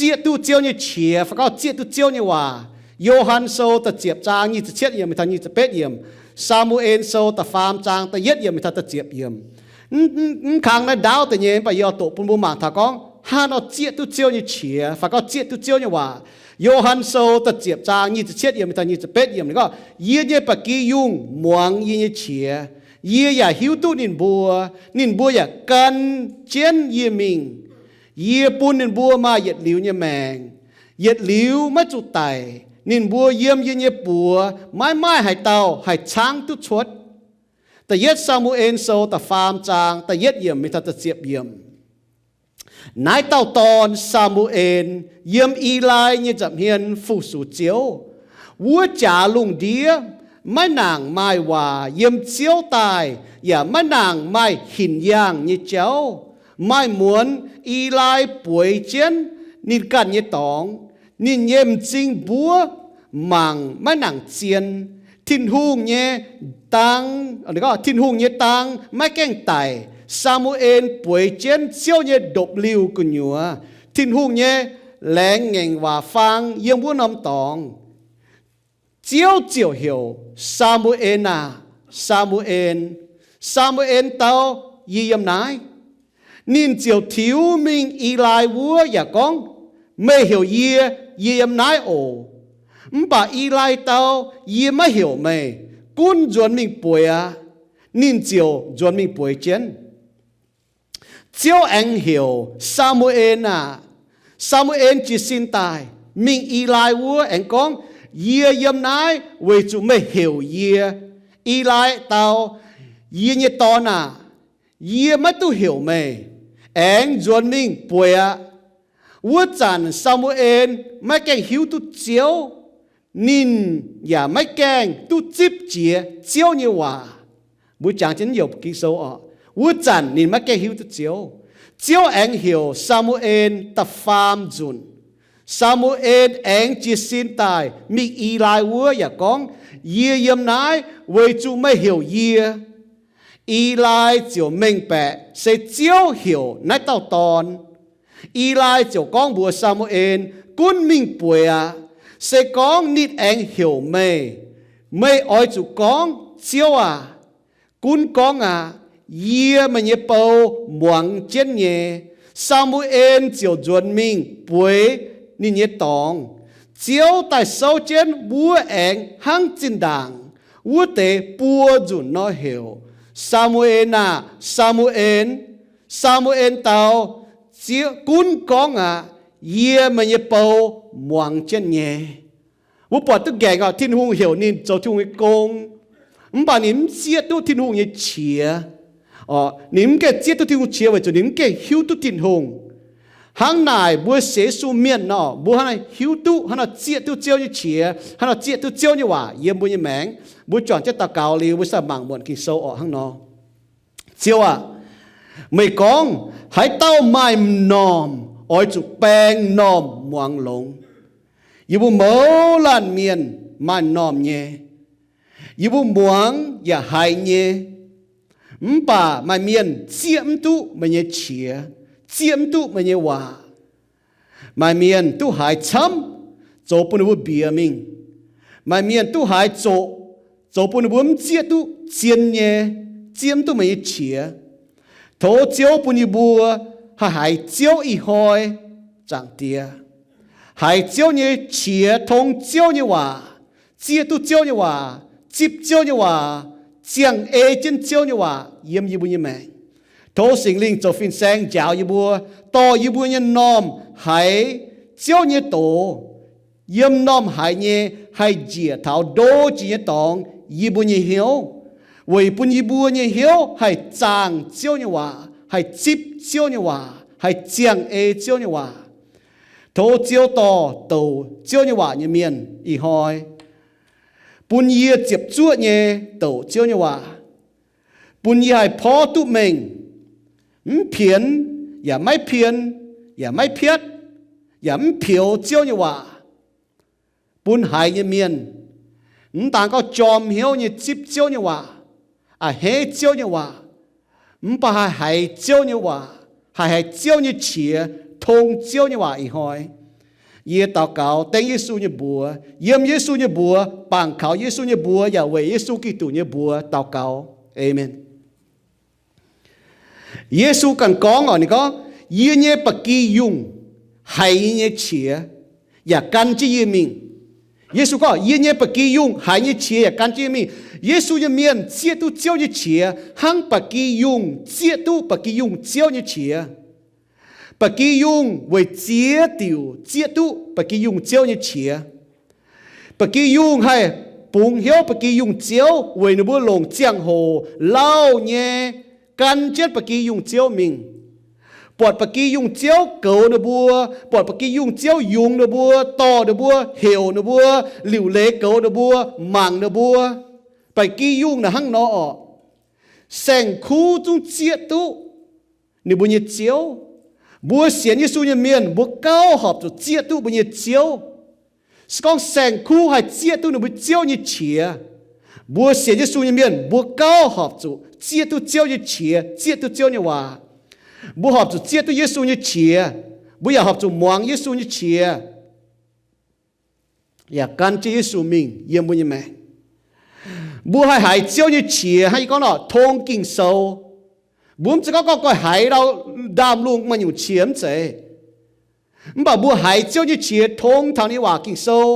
zieqv duqv Ziouv nyei qiex, fai gorngv zieqv duqv Ziouv nyei waac. Yo^han Sou da'ziepc zaang nyic ziepc cietv yiemc mingh taux nyic ziepc betv yiemc, Saa^mu^en Sou da'faam zaang da'yietv yiemc mingh taux da'ziepc yiemc. Mv, mv, mv kang naaiv ndaauv deix nyei, mv baac yie oix doqc bun mbuo mangc taux gorngv haaix nor zieqv duqv Ziouv nyei qiex, fai gorngv zieqv duqv Ziouv nyei waac. Yo^han Sou da'ziepc zaang nyic ziepc cietv yiemc mingh taux nyic ziepc betv yiemc, ninh gorngv, Yie nyei ba'gi yungh muangx yie nyei qiex. Yie yaac hiuv duqv ninh mbuo. Ninh mbuo yaac gan jienv yie mingh. Yie bun ninh mbuo maaih yietc liuz nyei maengc, yietc liuz maiv zuqc daic. Ninh mbuo yiem yie nyei buoz maiv maaih haaix dauh haih caangv duqv cuotv. Da'yietv Saa^mu^en Sou da'faam zaang da'yietv yiemc mingh taux da'ziepc yiemc. Naaiv dauh dorn, Saa^mu^en, yiem Elai nyei nza'hmien fu-sux Ziouv. Wuov jaax lungh ndiev maiv nangc maaih waac yiem Ziouv daaih, yaac maiv nangc maaih hinc yaangh nyei jauv. Maaih muonz Elai bueix jienv ninh ganh nyei dorngx. Ninh nyei m'zing mbuov mangc maiv nangc zien. Tin-Hungh nyei dang, Tin-Hungh nyei dang maiv gaengh daic. Saa^mu^en bueix jienv Ziouv nyei ndopv-liuh gu'nyuoz. Tin-Hungh nyei laengz ngaengc waac faang yiem wuov norm dorngx. Ziouv ziouc heuc, Saa^mu^en aah! Saa^mu^en! Saa^mu^en dau, Yie yiem naaiv. Ninh ziouc tiux mingh Elai wuov yaac gorngv, Meih heuc yie, yie yiem naaiv oc. Mv baac Elai dau, Yie maiv heuc meih. Gunv nzuonx mingh bueix aqv. Ninh ziouc nzuonx mingh bueix jienv. Ziouv aengx heuc, Saa^mu^en aah! Saa^mu^en jiez sin daaih mingh Elai wuov aengx gorngv, Yie yiem naaiv weic zuqc meih heuc yie. Elai dau, Yie nyei dorn aah! Yie maiv duqv heuc meih. Aengx nzuonx mingh bueix aqv. Wuov zanc Saa^mu^en maiv gaengh hiuv duqv Ziouv. Ninh yaac maiv gaengh duqv zipv jiex Ziouv nyei waac. Mbuo jangx jienv youc Ging-Sou oc. Wuov zanc ninh maiv gaengh hiuv duqv Ziouv. Ziouv aengx heuc Saa^mu^en da'faam nzunc. Saa^mu^en aengx jiez sin daaih mingh Elai wuov yaac gorngv, Yie yiem naaiv weic zuqc meih heuc yie. Elai ziouc mengh baeqc se Ziouv heuc naaiv dauh dorn. Elai ziouc gorngv mbuox Saa^mu^en, Gunv mingh bueix aqv. Se gorngv ninh aengx heuc meih, meih oix zuqc gorngv, Ziouv aah! Gunv gorngv aqv. Yie, meih nyei bou, muangx jienv nyei. Saa^mu^en ziouc nzuonx mingh bueix ninh nyei dorngx. Ziouv daaih souv jienv wuov aengx hnangv zinh ndaangc wuov deix buo nzunc nor heuc, Saa^mu^en aah! Saa^mu^en! Saa^mu^en dau, Ziouv, gunv gorngv aqv. Yie, meih nyei bou, muangx jienv nyei. Mbuo buatc duqv nqaengc oc, Tin-Hungh heuc ninh zoux Tin-Hungh nyei gong, mv baac ninh mv zieqv duqv Tin-Hungh nyei qiex. Ninh mv gaengh zieqv duqv Tin-Hungh qiex weic zuqc ninh mv gaengh hiuv duqv Tin-Hungh. Hnangv naaic mbuo sienx Yesu mienh nor, mbuo hnangv naaiv hiuv duqv, hnangv nor zieqv duqv Ziouv nyei qiex, hnangv nor zieqv duqv Ziouv nyei waac yiem mbuo nyei maengc. Mbuo juangc jienv daux gaux liuz, mbuo sai mangc muonc Ging-Sou orqc hnangv nor. Ziouv aah! Meih gorngv, haaix dauh maaih m'normh oix zuqc baeng m'normh muangx longx. Yie mbuo mouz laanh mienh maaih m'normh nyei. Yie mbuo muangx yaac haiz nyei. Mv baac maaih mienh zieqv mv duqv meih nyei qiex, zieqv mv duqv meih nyei waac. Maaih mienh duqv haiz camv, zoux bun ninh mbuo mbiex mingh. Maaih mienh duqv haiz zoqc, zoux bun ninh mbuo mv zieqv duqv zien nyei, zieqv mv duqv meih nyei qiex. Tov Ziouv bun yie mbuo haih haiz Ziouv ih hnoi, Zaangc Diex. Haiz Ziouv nyei qiex, tong Ziouv nyei waac, zieqv duqv Ziouv nyei waac, zipv Ziouv nyei waac, ziangh ei jienv Ziouv nyei waac yiem yie mbuo nyei maengc. Tov Singx Lingh zoux fin-saeng njaaux yie mbuo, dorh yie mbuo nyei m'normh haiz Ziouv nyei doz, yiem m'normh haiz nyei haih njiec taux ndo jiex nyei dorngx yie mbuo nyei hnyouv, weic bun yie mbuo nyei hnyouv haih zaangh Ziouv nyei waac, haih zipv Ziouv nyei waac, haih ziangh ei Ziouv nyei waac. Tov Ziouv dorh douc Ziouv nyei waac nyei mienh ih hnoi bun yie ziepc zuoqv nyei douc Ziouv nyei waac, bun yie haih porv duqv mengh, mv pienx, yaac maiv pien, yaac maiv piatv, yaac mv pioux Ziouv nyei waac, bun haiz nyei mienh mv daan gorngv jorm hnyouv nyei zipv Ziouv nyei waac, a'hneiv Ziouv nyei waac, mv baac haih haiz Ziouv nyei waac, haih haiz Ziouv nyei qiex, tong Ziouv nyei waac ih hnoi. Yie daux gaux dengv Yesu nyei mbuox, yiem Yesu nyei mbuox, bangc kaux Yesu nyei mbuox, yaac weic Yesu Giduc nyei mbuox daux gaux. Aamen. Yesu ganh gorngv oc, ninh gorngv, Yie nyei ba'gi yungh haiz yie nyei qiex, yaac gan jienv yie mingh. Yesu gorngv, Yie nyei ba'gi yungh haiz nyei qiex yaac gan jienv yie mingh. Yesu nyei mienh zieqv duqv Ziouv nyei qiex hnangv ba'gi yungh zieqv duqv ba'gi yungh ziouv nyei qiex. Ba'gi yungh weic ziex diuc zieqv duqv ba'gi yungh ziouv nyei qiex. Ba'gi yungh haih bungx hnyouv ba'gi yungh ziouv weic ninh mbuo longc ziangh hoc lauh nyei gan jienv ba'gi yungh ziouv mingh. Buatc ba'gi yungh ziouv goux ninh mbuo, buatc ba'gi yungh ziouv yungz ninh mbuo, dorh ninh mbuo, heuc ninh mbuo, liuc leiz goux ninh mbuo, mangc ninh mbuo. Ba'gi yungh naaic hnangv nor oc, saeng-kuv zungv zieqv duqv ninh mbuo nyei ziouv. Mbuo sienx Yesu nyei mienh, mbuo gauh horpc zuqc zieqv duqv mbuo nyei ziouv. Se gorngv saeng-kuv haih zieqv duqv ninh mbuo ziouv nyei qiex, mbuo sienx Yesu nyei mienh, mbuo gauh horpc zuqc zieqv duqv Ziouv nyei qiex, zieqv duqv Ziouv nyei waac. Mbuo horpc zuqc zieqv duqv Yesu nyei qiex. Mbuo yaac horpc zuqc muangx Yesu nyei qiex, yaac gan jienv Yesu mingh yiem mbuo nyei maengc. Mbuo haih haiz Ziouv nyei qiex hnangv yie gorngv nor, tong Ging-Sou. Mbuo mv zeiz gorngv gorngv goiv haiz ndau ndaamv-lungh maaih nyungc qiex mv zeiz. Mv baac mbuo haiz Ziouv nyei qiex tong taux ninh nyei waac Ging-Sou.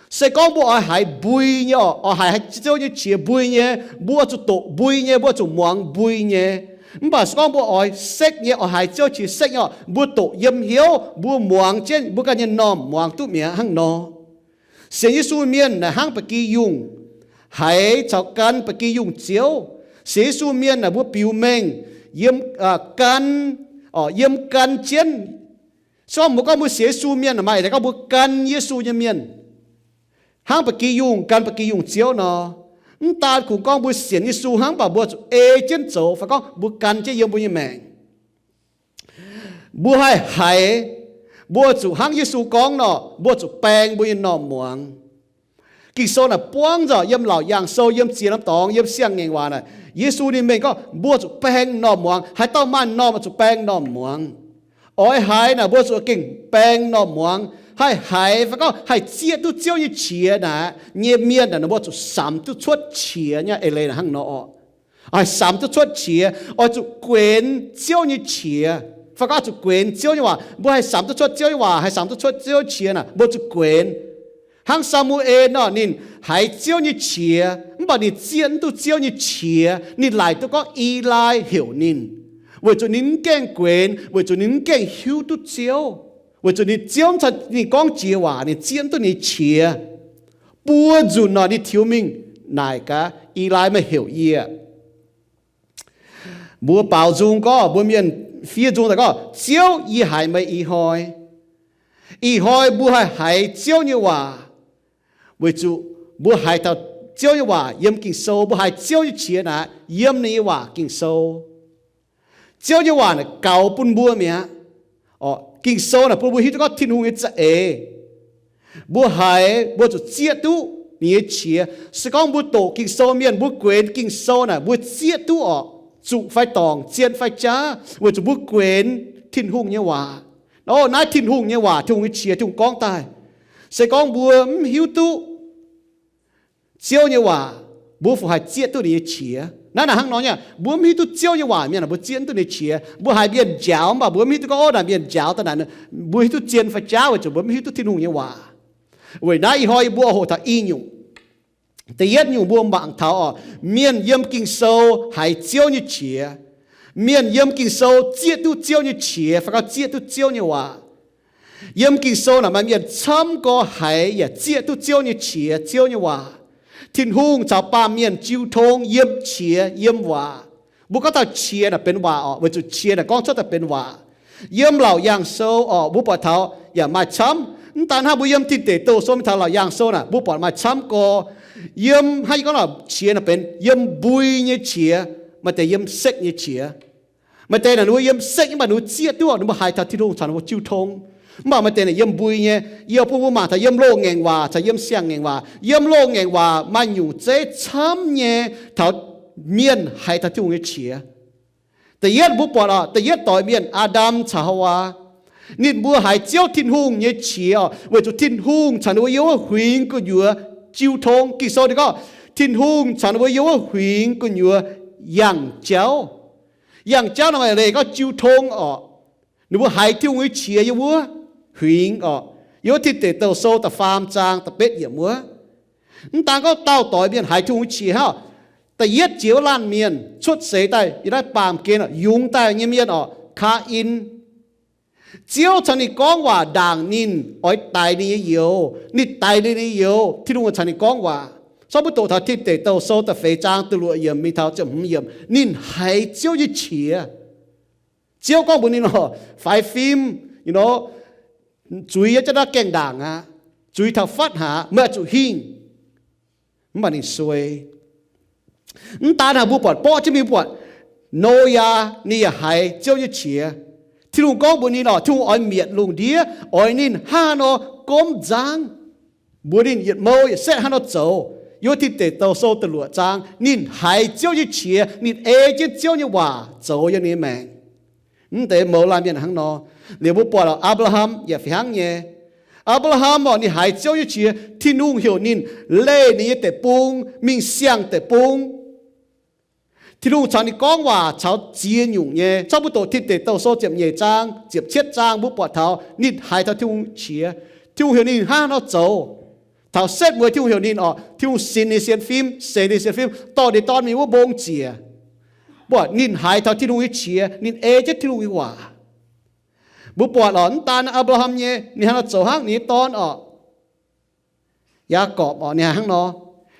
Se gorngv mbuo oix haiz mbui nyei oc, oix haiz Ziouv nyei qiex mbui nyei, mbuo zuqc doqc mbui nyei, mbuo zuqc muangx mbui nyei. Mv baac se gorngv mbuo oix sekv nyei, oix haiz Ziouv qiex sekv nyei oc, mbuo doqc yiem hnyouv, mbuo muangx jienv, mbuo ganh nyei m'normh muangx duqv mi'aqv hnangv nor. Sienx Yesu mienh naaic hnangv ba'gi yungh haiz caux gan ba'gi yungh ziouv. Sienx Yesu mienh naaic mbuo biux mengh yiem, gan, yiem gan jienv. Se gorngv mbuo gorngv mbuo sienx Yesu mienh naaic maaih eix leiz gorngv mbuo gan Yesu nyei mienh, hnangv ba'gi yungh gan ba'gi yungh ziouv nor. Mv daan kungx gorngv mbuo sienx Yesu hnangv, mv baac mbuo zuqc ei jienv zoux fai gorngv mbuo gan jienv yiem mbuo nyei maengc. Mbuo haih haiz, mbuo zuqc hnangv Yesu gorngv nor, mbuo zuqc baeng mbuo nyei m'normh muangx. Ging-Sou naaic buangv nzengc yiem Laauc Yaangh Sou, yiem Ziex Norm Dorngx, yiem Siang-Ngaengc Waac naaic, Yesu ninh mengh gorngv mbuo zuqc baeng m'normh muangx. Haaix dauh maaih m'normh oix zuqc baeng m'normh muangx. Oix haiz naaic mbuo zuqc gengh baeng m'normh muangx. Haih haiz fai gorngv haih zieqv duqv Ziouv nyei qiex naaic nyei mienh naaic, mbuo zuqc samx duqv cuotv qiex nyei eix leiz naaic hnangv nor oc. Haih samx duqv cuotv qiex, oix zuqc guenx Ziouv nyei qiex. Fai gorngv oix zuqc guenx Ziouv nyei waac. Mbuo haih samx duqv cuotv Ziouv nyei waac, haih samx duqv cuotv Ziouv qiex naaic, mbuo zuqc guenx. Hnangv Saa^mu^en nor, ninh haiz Ziouv nyei qiex, mv baac ninh zieqv mv duqv Ziouv nyei qiex. Ninh laaic duqv gorngv E^lai heuc ninh, weic zuqc ninh mv gaengh guenx, weic zuqc ninh mv gaengh hiuv duqv Ziouv, weic zuqc ninh, Ziouv mv caux ninh gorngv jiex waac, ninh zieqv mv duqv ninh nyei qiex. Buo nzunc nor ninh tiux mingh naaic gaax, E^lai, meih heuc yie. Mbuo baaux nzung gorngv, mbuo mienh fiev nzung daaih gorngv, Ziouv, yie haiz meih ih hnoi. Ih hnoi mbuo haih haiz Ziouv nyei waac, weic zuqc mbuo haiz taux Ziouv nyei waac yiem Ging-Sou. Mbuo haiz Ziouv nyei qiex naaic yiem ninh nyei waac Ging-Sou. Ziouv nyei waac naaic gaux bun mbuo mi'aqv. Ging-Sou naaic bun mbuo hiuv duqv gorngv Tin-Hungh nyei za'eix. Mbuo haiz, mbuo zuqc zieqv duqv ninh nyei qiex. Se gorngv mbuo doqc Ging-Sou mienh, mbuo guenx Ging-Sou naaic, mbuo zieqv duqv orqc, zuqc fai dorngc, zien fai jaav, weic zuqc mbuo guenx Tin-Hungh nyei waac. Ov, naaiv Tin-Hungh nyei waac, Tin-Hungh nyei qiex, Tin-Hungh gorngv daaih. Se gorngv mbuo mv hiuv duqv Ziouv nyei waac, mbuo fungc haih zieqv duqv ninh nyei qiex? Naaiv naaic hnangv nor nyei, mbuo mv hiuv duqv Ziouv nyei waac mienh, mbuo zieqv mv duqv ninh nyei qiex. Mbuo haiz mienh njaaux, mv baac mbuo mv hiuv duqv gorngv, ov, naaic mienh njaaux daaih naaic, mbuo hiuv duqv zien fai jaav, weic zuqc mbuo mv hiuv duqv Tin-Hungh nyei waac. Weic naaiv ih hnoi yie mbuo hoqc taux i nyungc. Da'yietv nyungc mbuo mangc taux orqc, mienh yiem Ging-Sou haiz Ziouv nyei qiex. Mienh yiem Ging-Sou zieqv duqv Ziouv nyei qiex fai gorngv zieqv duqv Ziouv nyei waac. Yiem Ging-Sou naaic maaih mienh camv gorx haiz yaac zieqv duqv Ziouv nyei qiex, Ziouv nyei waac. Tin-Hungh caux baamh mienh jiu tong yiem qiex yiem waac. Mbuo gorngv taux qiex naaic benx waac orqc, weic zuqc qiex naaic gorngv cuotv daaih benx waac. Yiem Laauc Yaangh Sou orqc, mbuo buatc taux yaac maaih camv. Mv daan hnangv, mbuo yiem Tin Deic Douh Sou mingh taux Laauc Yaangh Sou naaic, mbuo buatc maaih camv gorx. Yiem, hnangv yie gorngv naaic, qiex naaic benx yiem mbui nyei qiex, maaih deix yiem sekv nyei qiex. Maaih deix naaic ninh mbuo yiem sekv, mv baac ninh mbuo zieqv duqv, ninh mbuo haiz taux Tin-Hungh caux ninh mbuo jiu tong. Mv baac maaih deix naaic yiem mbui nyei. Yie bun mbuo mangc taux yiem Loz-Ngaengc Waac caux yiem Siang-Ngaengc Waac. Yiem Loz-Ngaengc Waac maaih nyungc zeiv camv nyei taux mienh haiz taux Tin-Hungh nyei qiex. Da'yietv mbuo buatc orqc, da'yietv doix mienh, Aa^ndam caux Haawaa, Ninh mbuo haiz Ziouv Tin-Hungh nyei qiex oc, weic zuqc Tin-Hungh caux ninh mbuo yiem wuov huingx gu'nyuoz jiu tong. Ging-Sou ninh gorngv, Tin-Hungh caux ninh mbuo yiem wuov huingx gu'nyuoz yangh jauv. Yangh jauv nor maaih leiz gorngv jiu tong oc. Ninh mbuo haiz Tin-Hungh nyei qiex yiem wuov huingx oc. Yiem wuov Tin Deic Douh Sou da'faam zaang da'betv yiemc wuov. Mv daan gorngv dauh doix mienh haiz Tin-Hungh nyei qiex hnangv. Da'yietv jiex wuov laanh mienh cuotv seix daaih yiem naaiv baamh gen oc, yungz daaih nyei mienh oc, Kaa^in. Ziouv caux ninh gorngv waac ndaangc ninh oix daix ninh nyei youz. Ninh daix ninh nyei youz, Tin-Hungh caux ninh gorngv waac. Zorqv mbuo doqc taux Tin Deic Douh Sou da'feix zaang da'luoqc yiemc mingh taux ziepc hmz yiemc, ninh haiz Ziouv nyei qiex. Ziouv gorngv mbuox ninh oc, faix fim, you know, zuiz yiem jienv naaiv gaengh ndaangc aqv. Zuiz taux fatv haaix, meih oix zuqc hingh. Mv baac ninh suei. Mv daan hnangv, mbuo buatc, borqv jienv mingh mbuo buatc Noyaa ninh yaac haiz Ziouv nyei qiex. Tin-Hungh gorngv mbuox ninh oc, Tin-Hungh oix mietc lungh ndiev, oix ninh hnangv haaix nor gomv nzangv, mbuox ninh yietc mou yietc setv hnangv haaix nor zoux. Yiem Tin Deic Douh Sou da'luoqc zaang, ninh haiz Ziouv nyei qiex, ninh ei jienv Ziouv nyei waac zoux yiem ninh nyei maengc. Mv deix mouz laanh mienh hnangv nor. Liuz mbuo buatc oc, Apc^laa^ham yaac fih hnangv nyei. Apc^laa^ham oc, ninh haiz Ziouv nyei qiex, Tin-Hungh heuc ninh leih ninh nyei deic-bung mingh siang deic-bung. Tin-Hungh caux ninh gorngv waac caux ziex nyungc nyei. Zorqv mbuo doqc Tin Deic Douh Sou ziepc nyeic zaang, ziepc cietv zaang, mbuo buatc taux ninh haiz taux Tin-Hungh qiex. Tin-Hungh heuc ninh hnangv haaix nor zoux. Taux setv mueiz Tin-Hungh heuc ninh oc, Tin-Hungh sinx ninh sienx fim, seix ninh sienx fim, dorh ninh nyei Dorn mingh wuov mbong ziec. Mbuo buatc ninh haiz taux Tin-Hungh nyei qiex, ninh ei jienv Tin-Hungh nyei waac. Mbuo buatc oc, mv daan Apc^laa^ham nyei, ninh hnangv haaix nor zoux hnangv ninh nyei dorn oc, Yaagorpc oc, ninh haiz hnangv nor.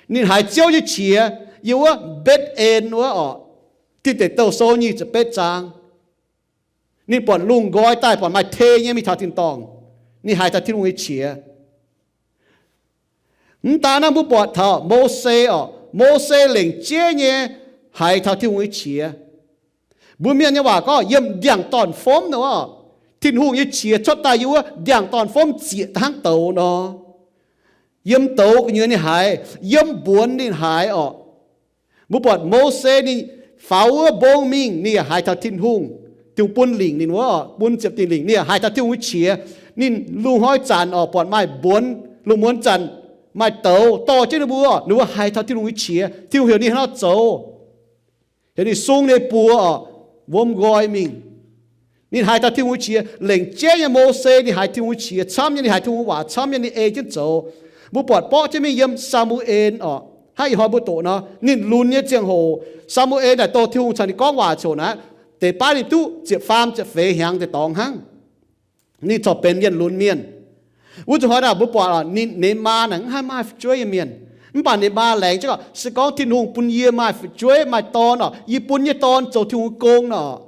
Ninh haiz Ziouv nyei qiex yiem wuov Mbetv^en wuov oc. Tin Deic Douh Sou nyic ziepc betv zaang. Ninh buatc lungh nqoi daaih buatc maaih tei nyei mingh taux tin-dorngh. Ninh haiz taux Tin-Hungh nyei qiex. Mv daan naaiv mbuo buatc taux Mose oc, Mose lengc jeiv nyei haiz taux Tin-Hungh nyei qiex. Mbuo mienh nyei waac gorngv yiem ndiangx-dorn-fomv nor, Tin-Hungh nyei qiex cuotv daaih yiem wuov ndiangx-dorn-fomv zieqc hnangv douz nor. Yiem douz gu'nyuoz ninh haiz, yiem mbuonx ninh haiz oc. Mbuo buatc Mose ninh faaux wuov mbong mingh, ninh yaac haiz taux Tin-Hungh, Tin-Hungh bun lingc ninh wuov, bun ziepc diuh lingc, ninh yaac haiz taux Tin-Hungh nyei qiex. Ninh lungh hnoi zanc oc, buatc maaih mbuonx, lungh muonz zanc maaih douz dorh jienv ninh mbuo, ninh mbuo haiz taux Tin-Hungh nyei qiex. Tin-Hungh heuc ninh hnangv nor zoux. Heuc ninh sung ninh buoz oc, wuom nqoi mingh. Ninh haiz taux Tin-Hungh nyei qiex. Lengc jeiv nyei Mose ninh haiz Tin-Hungh nyei qiex camv nyei, ninh haiz Tin-Hungh waac camv nyei, ninh ei jienv zoux. Mbuo buatc borqv jienv mingh yiem Saa^mu^en oc, hnangv ih hnoi mbuo doqc nor, ninh lunx nyei ziangh hoc, Saa^mu^en naaic dorh Tin-Hungh caux ninh gorngv waac ziouc naaic, deix baav ninh duqv ziepc faam ziepc feix hnyangx deix dorngx hnangv. Ninh corc benx mienh lunx mienh. Wuov zuqc hnoi naaic mbuo buatc oc, ninh, Nemaa naaic mv haih maaih fu'jueiv nyei mienh. Mv baac Nemaa laengz jienv oc, se gorngv Tin-Hungh bun yie maaih fu'jueiv maaih dorn oc, yie bun yie nyei dorn zoux Tin-Hungh gong nor.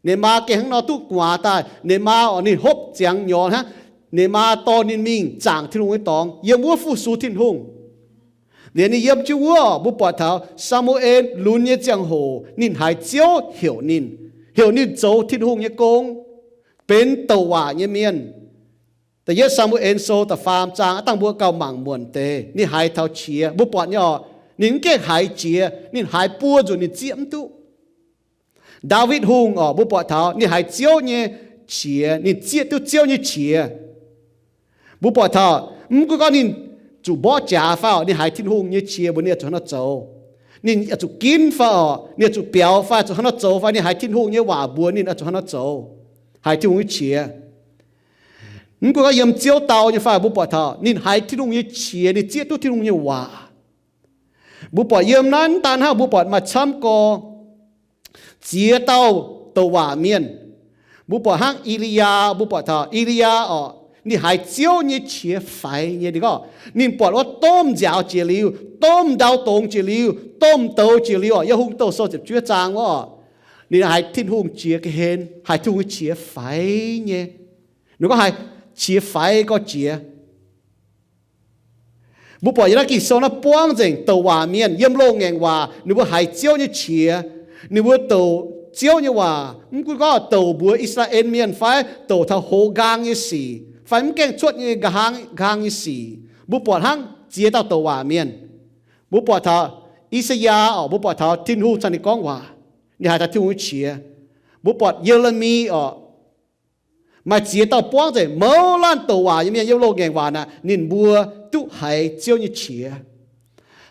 Nemaa gengh hnangv nor duqv gu'nguaaz daaih. Nemaa oc, ninh hopv ziangx nyorx hnangv. Nemaa dorh ninh mingh zaangc Tin-Hungh nyei dorngx yiem wuov fu-sux Tin-Hungh. Liuz ninh yiem jienv wuov, mbuo buatc taux Saa^mu^en lunx nyei ziangh hoc ninh haiz Ziouv heuc ninh, heuc ninh zoux Tin-Hungh nyei gong, benx douc waac nyei mienh. Da'yietv Saa^mu^en Sou da'faam zaang, aav dangh mbuo gauh mangc muonc deix, ninh haiz taux qiex. Mbuo buatc nyei oc, ninh mv gengh haiz jiex, ninh haiz buo nzunc ninh zieqv mv duqv. Ndaawitv Hungh oc, mbuo buatc taux ninh haiz Ziouv nyei qiex, ninh zieqv duqv Ziouv nyei qiex. Mbuo buatc taux mv gunv gorngv ninh zuqc mborqv jaax fai oc, ninh haiz Tin-Hungh nyei qiex mbuox ninh oix zuqc hnangv nor zoux. Ninh oix zuqc ginv fai oc, ninh oix zuqc biaux fai zuqc hnangv nor zoux fai, ninh haiz Tin-Hungh nyei waac mbuox ninh oix zuqc hnangv nor zoux, haiz Tin-Hungh nyei qiex. Mv gunv gorngv yiem Ziouv dau nyei fai, mbuo buatc taux ninh haiz Tin-Hungh nyei qiex, ninh zieqv duqv Tin-Hungh nyei waac. Mbuo buatc yiem naaiv mv daan hnangv, mbuo buatc maaih camv gorx ziex dauh douc waac mienh. Mbuo buatc hnangv E^li^yaa, mbuo buatc taux E^li^yaa oc, ninh haiz Ziouv nyei qiex faix nyei. Ninh gorngv ninh buatc wuov domh nziaaux jiex liuz, domh ndau dongz jiex liuz, domh douz jiex liuz oc, yiem Hungh Douh Sou ziepc juov zaang wuov oc, ninh haiz Tin-Hungh jiex ga'hlen, haiz Tin-Hungh nyei qiex faix nyei. Ninh gorngv haiz qiex faix gorx jiex. Mbuo buatc yiem naaiv Ging-Sou naaiv buangv nzengc douc waac mienh yiem loz-ngaengc waac, ninh mbuo haiz Ziouv nyei qiex, ninh mbuo douc Ziouv nyei waac. Mv gunv gorngv douc mbuox I^saa^laa^en Mienh fai douc taux hoz nqaang nyei sic fai mv gaengh cuotv nyei nqa'haav nqaang nyei sic, mbuo buatc hnangv ziex dauh douc waac mienh. Mbuo buatc taux I^saa^yaa oc, mbuo buatc taux Tin-Hungh caux ninh gorngv waac, ninh haiz taux Tin-Hungh nyei qiex. Mbuo buatc Ye^le^mi oc, Maaih ziex dauh buangv nzengc mouz laanh douc waac nyei mienh yiem loz-ngaengc waac naaic, ninh mbuo duqv haiz Ziouv nyei qiex.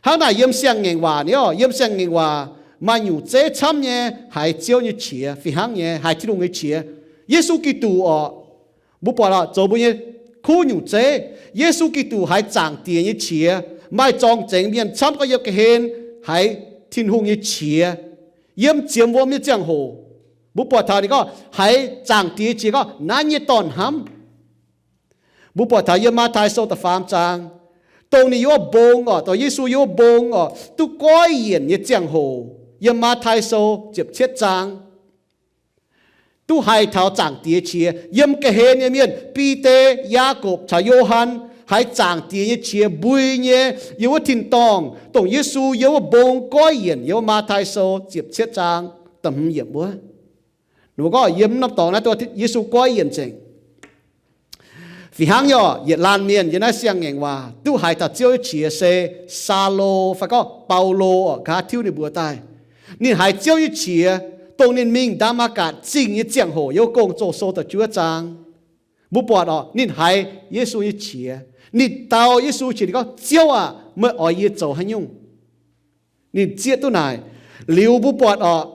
Hnangv naaic yiem siang-ngaengc waac ni orqc, yiem siang-ngaengc waac maaih nyungc zeiv camv nyei haiz Ziouv nyei qiex, fih hnangv nyei haiz Tin-Hungh nyei qiex. Yesu Giduc orqc, mbuo buatc orqc, zoux mbuo nyei kuv nyungc zeiv. Yesu Giduc haiz Zaangc Diex nyei qiex. Maaih zorng-zengx mienh camv gorngv yiem ga'hlen haiz Tin-Hungh nyei qiex. Yiem ziemx wuom nyei ziangh hoc, mbuo buatc taux ninh gorngv haiz Zaangc Diex nyei qiex gorngv, Naaiv nyei dorn-hnamv. Mbuo buatc taux yiem Matv^tai Sou da'faam zaang, dongh ninh yiem wuov mbong orqc, dongh Yesu yiem wuov mbong orqc, duqv goiv yienc nyei ziangh hoc, yiem Matv^tai Sou ziepc cietv zaang, duqv haiz taux Zaangc Diex qiex. Yiem ga'hlen nyei mienh, Bide, Yaagorpc caux Yo^han, haiz Zaangc Diex nyei qiex mbui nyei yiem wuov tin-dorngh, dongh Yesu yiem wuov mbong goiv yienc, yiem wuov Matv^tai Sou ziepc cietv zaang da'hmz yiemc wuov. Ninh mbuo gorngv yiem norm dorngx naaiv, Yesu goiv yienc nzengc. Fih hnangv nyei orqc, yietc laanh mienh yiem naaiv siang-ngaengc waac duqv haiz taux Ziouv nyei qiex se Saulo fai gorngv Baulo orqc, nqa'haav tiuv ninh mbuo daaih. Ninh haiz Ziouv nyei qiex, dongh ninh mingh Ndaa^matv^gatc Zingh nyei ziangh hoc, yiem Gong-Zoh Sou da'juov zaang. Mbuo buatc orqc, ninh haiz Yesu nyei qiex. Ninh dau Yesu qiex, ninh gorngv, Ziouv aah! Meih oix yie zoux haaix nyungc? Ninh zieqv duqv naaic. Liuz mbuo buatc orqc,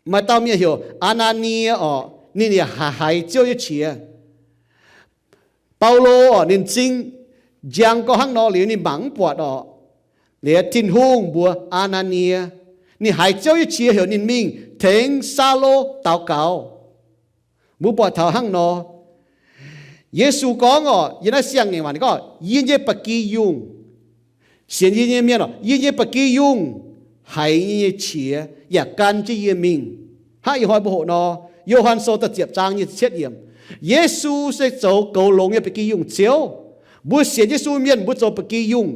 maaih dauh mienh heuc Aa^naa^nie orqc, ninh yaac haiz Ziouv nyei qiex. Baulo orqc, ninh m'zing njang gorngv hnangv nor liuz, ninh mangc mv buatc orqc. Liuz Tin-Hungh mbuox Aa^naa^nie, ninh haiz Ziouv nyei qiex heuc ninh mingh tengx Saulo daux gaux. Mbuo buatc taux hnangv nor, Yesu gorngv orqc, yiem naaiv siang-ngaengc waac ninh gorngv, Yie nyei ba'gi yungh, sienx yie nyei mienh orqc, yie nyei ba'gi yungh haiz yie nyei qiex yaac gan jienv yie mingh. Hnangv ih hnoi mbuo hoqc nor, Yo^han Sou da'ziepc zaang nyic ziepc cietv yiemc, Yesu se zoux goux longx nyei ba'gi yungh Ziouv. Mbuo sienx Yesu mienh mbuo zoux ba'gi yungh.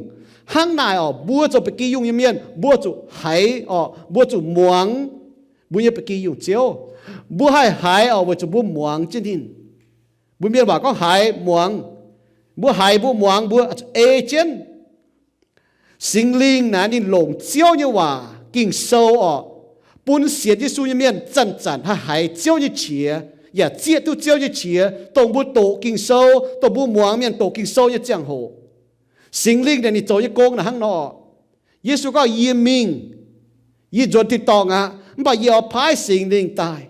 Hnangv naaic orqc, mbuo zoux ba'gi yungh nyei mienh mbuo zuqc haiz orqc, mbuo zuqc muangx mbuo nyei ba'gi yungh Ziouv. Mbuo haih haiz orqc, weic zuqc mbuo muangx jienv ninh. Mbuo mienh waac gorngv haiz muangx. Mbuo haiz, mbuo muangx, mbuo ei jienv. Singx Lingh naaiv ninh longc Ziouv nyei waac Ging-Sou orqc, bun sienx Yesu nyei mienh zanc-zanc haih haiz Ziouv nyei qiex, yaac zieqv duqv Ziouv nyei qiex, dongh mbuo doqc Ging-Sou, dongh mbuo muangx mienh doqc Ging-Sou nyei ziangh hoc. Singx Lingh naaic ninh zoux nyei gong naaic hnangv nor. Yesu gorngv, Yie mingh, yie nzuonx tin-dorngh aqv, mv baac yie oix paaiv Singx Lingh daaih.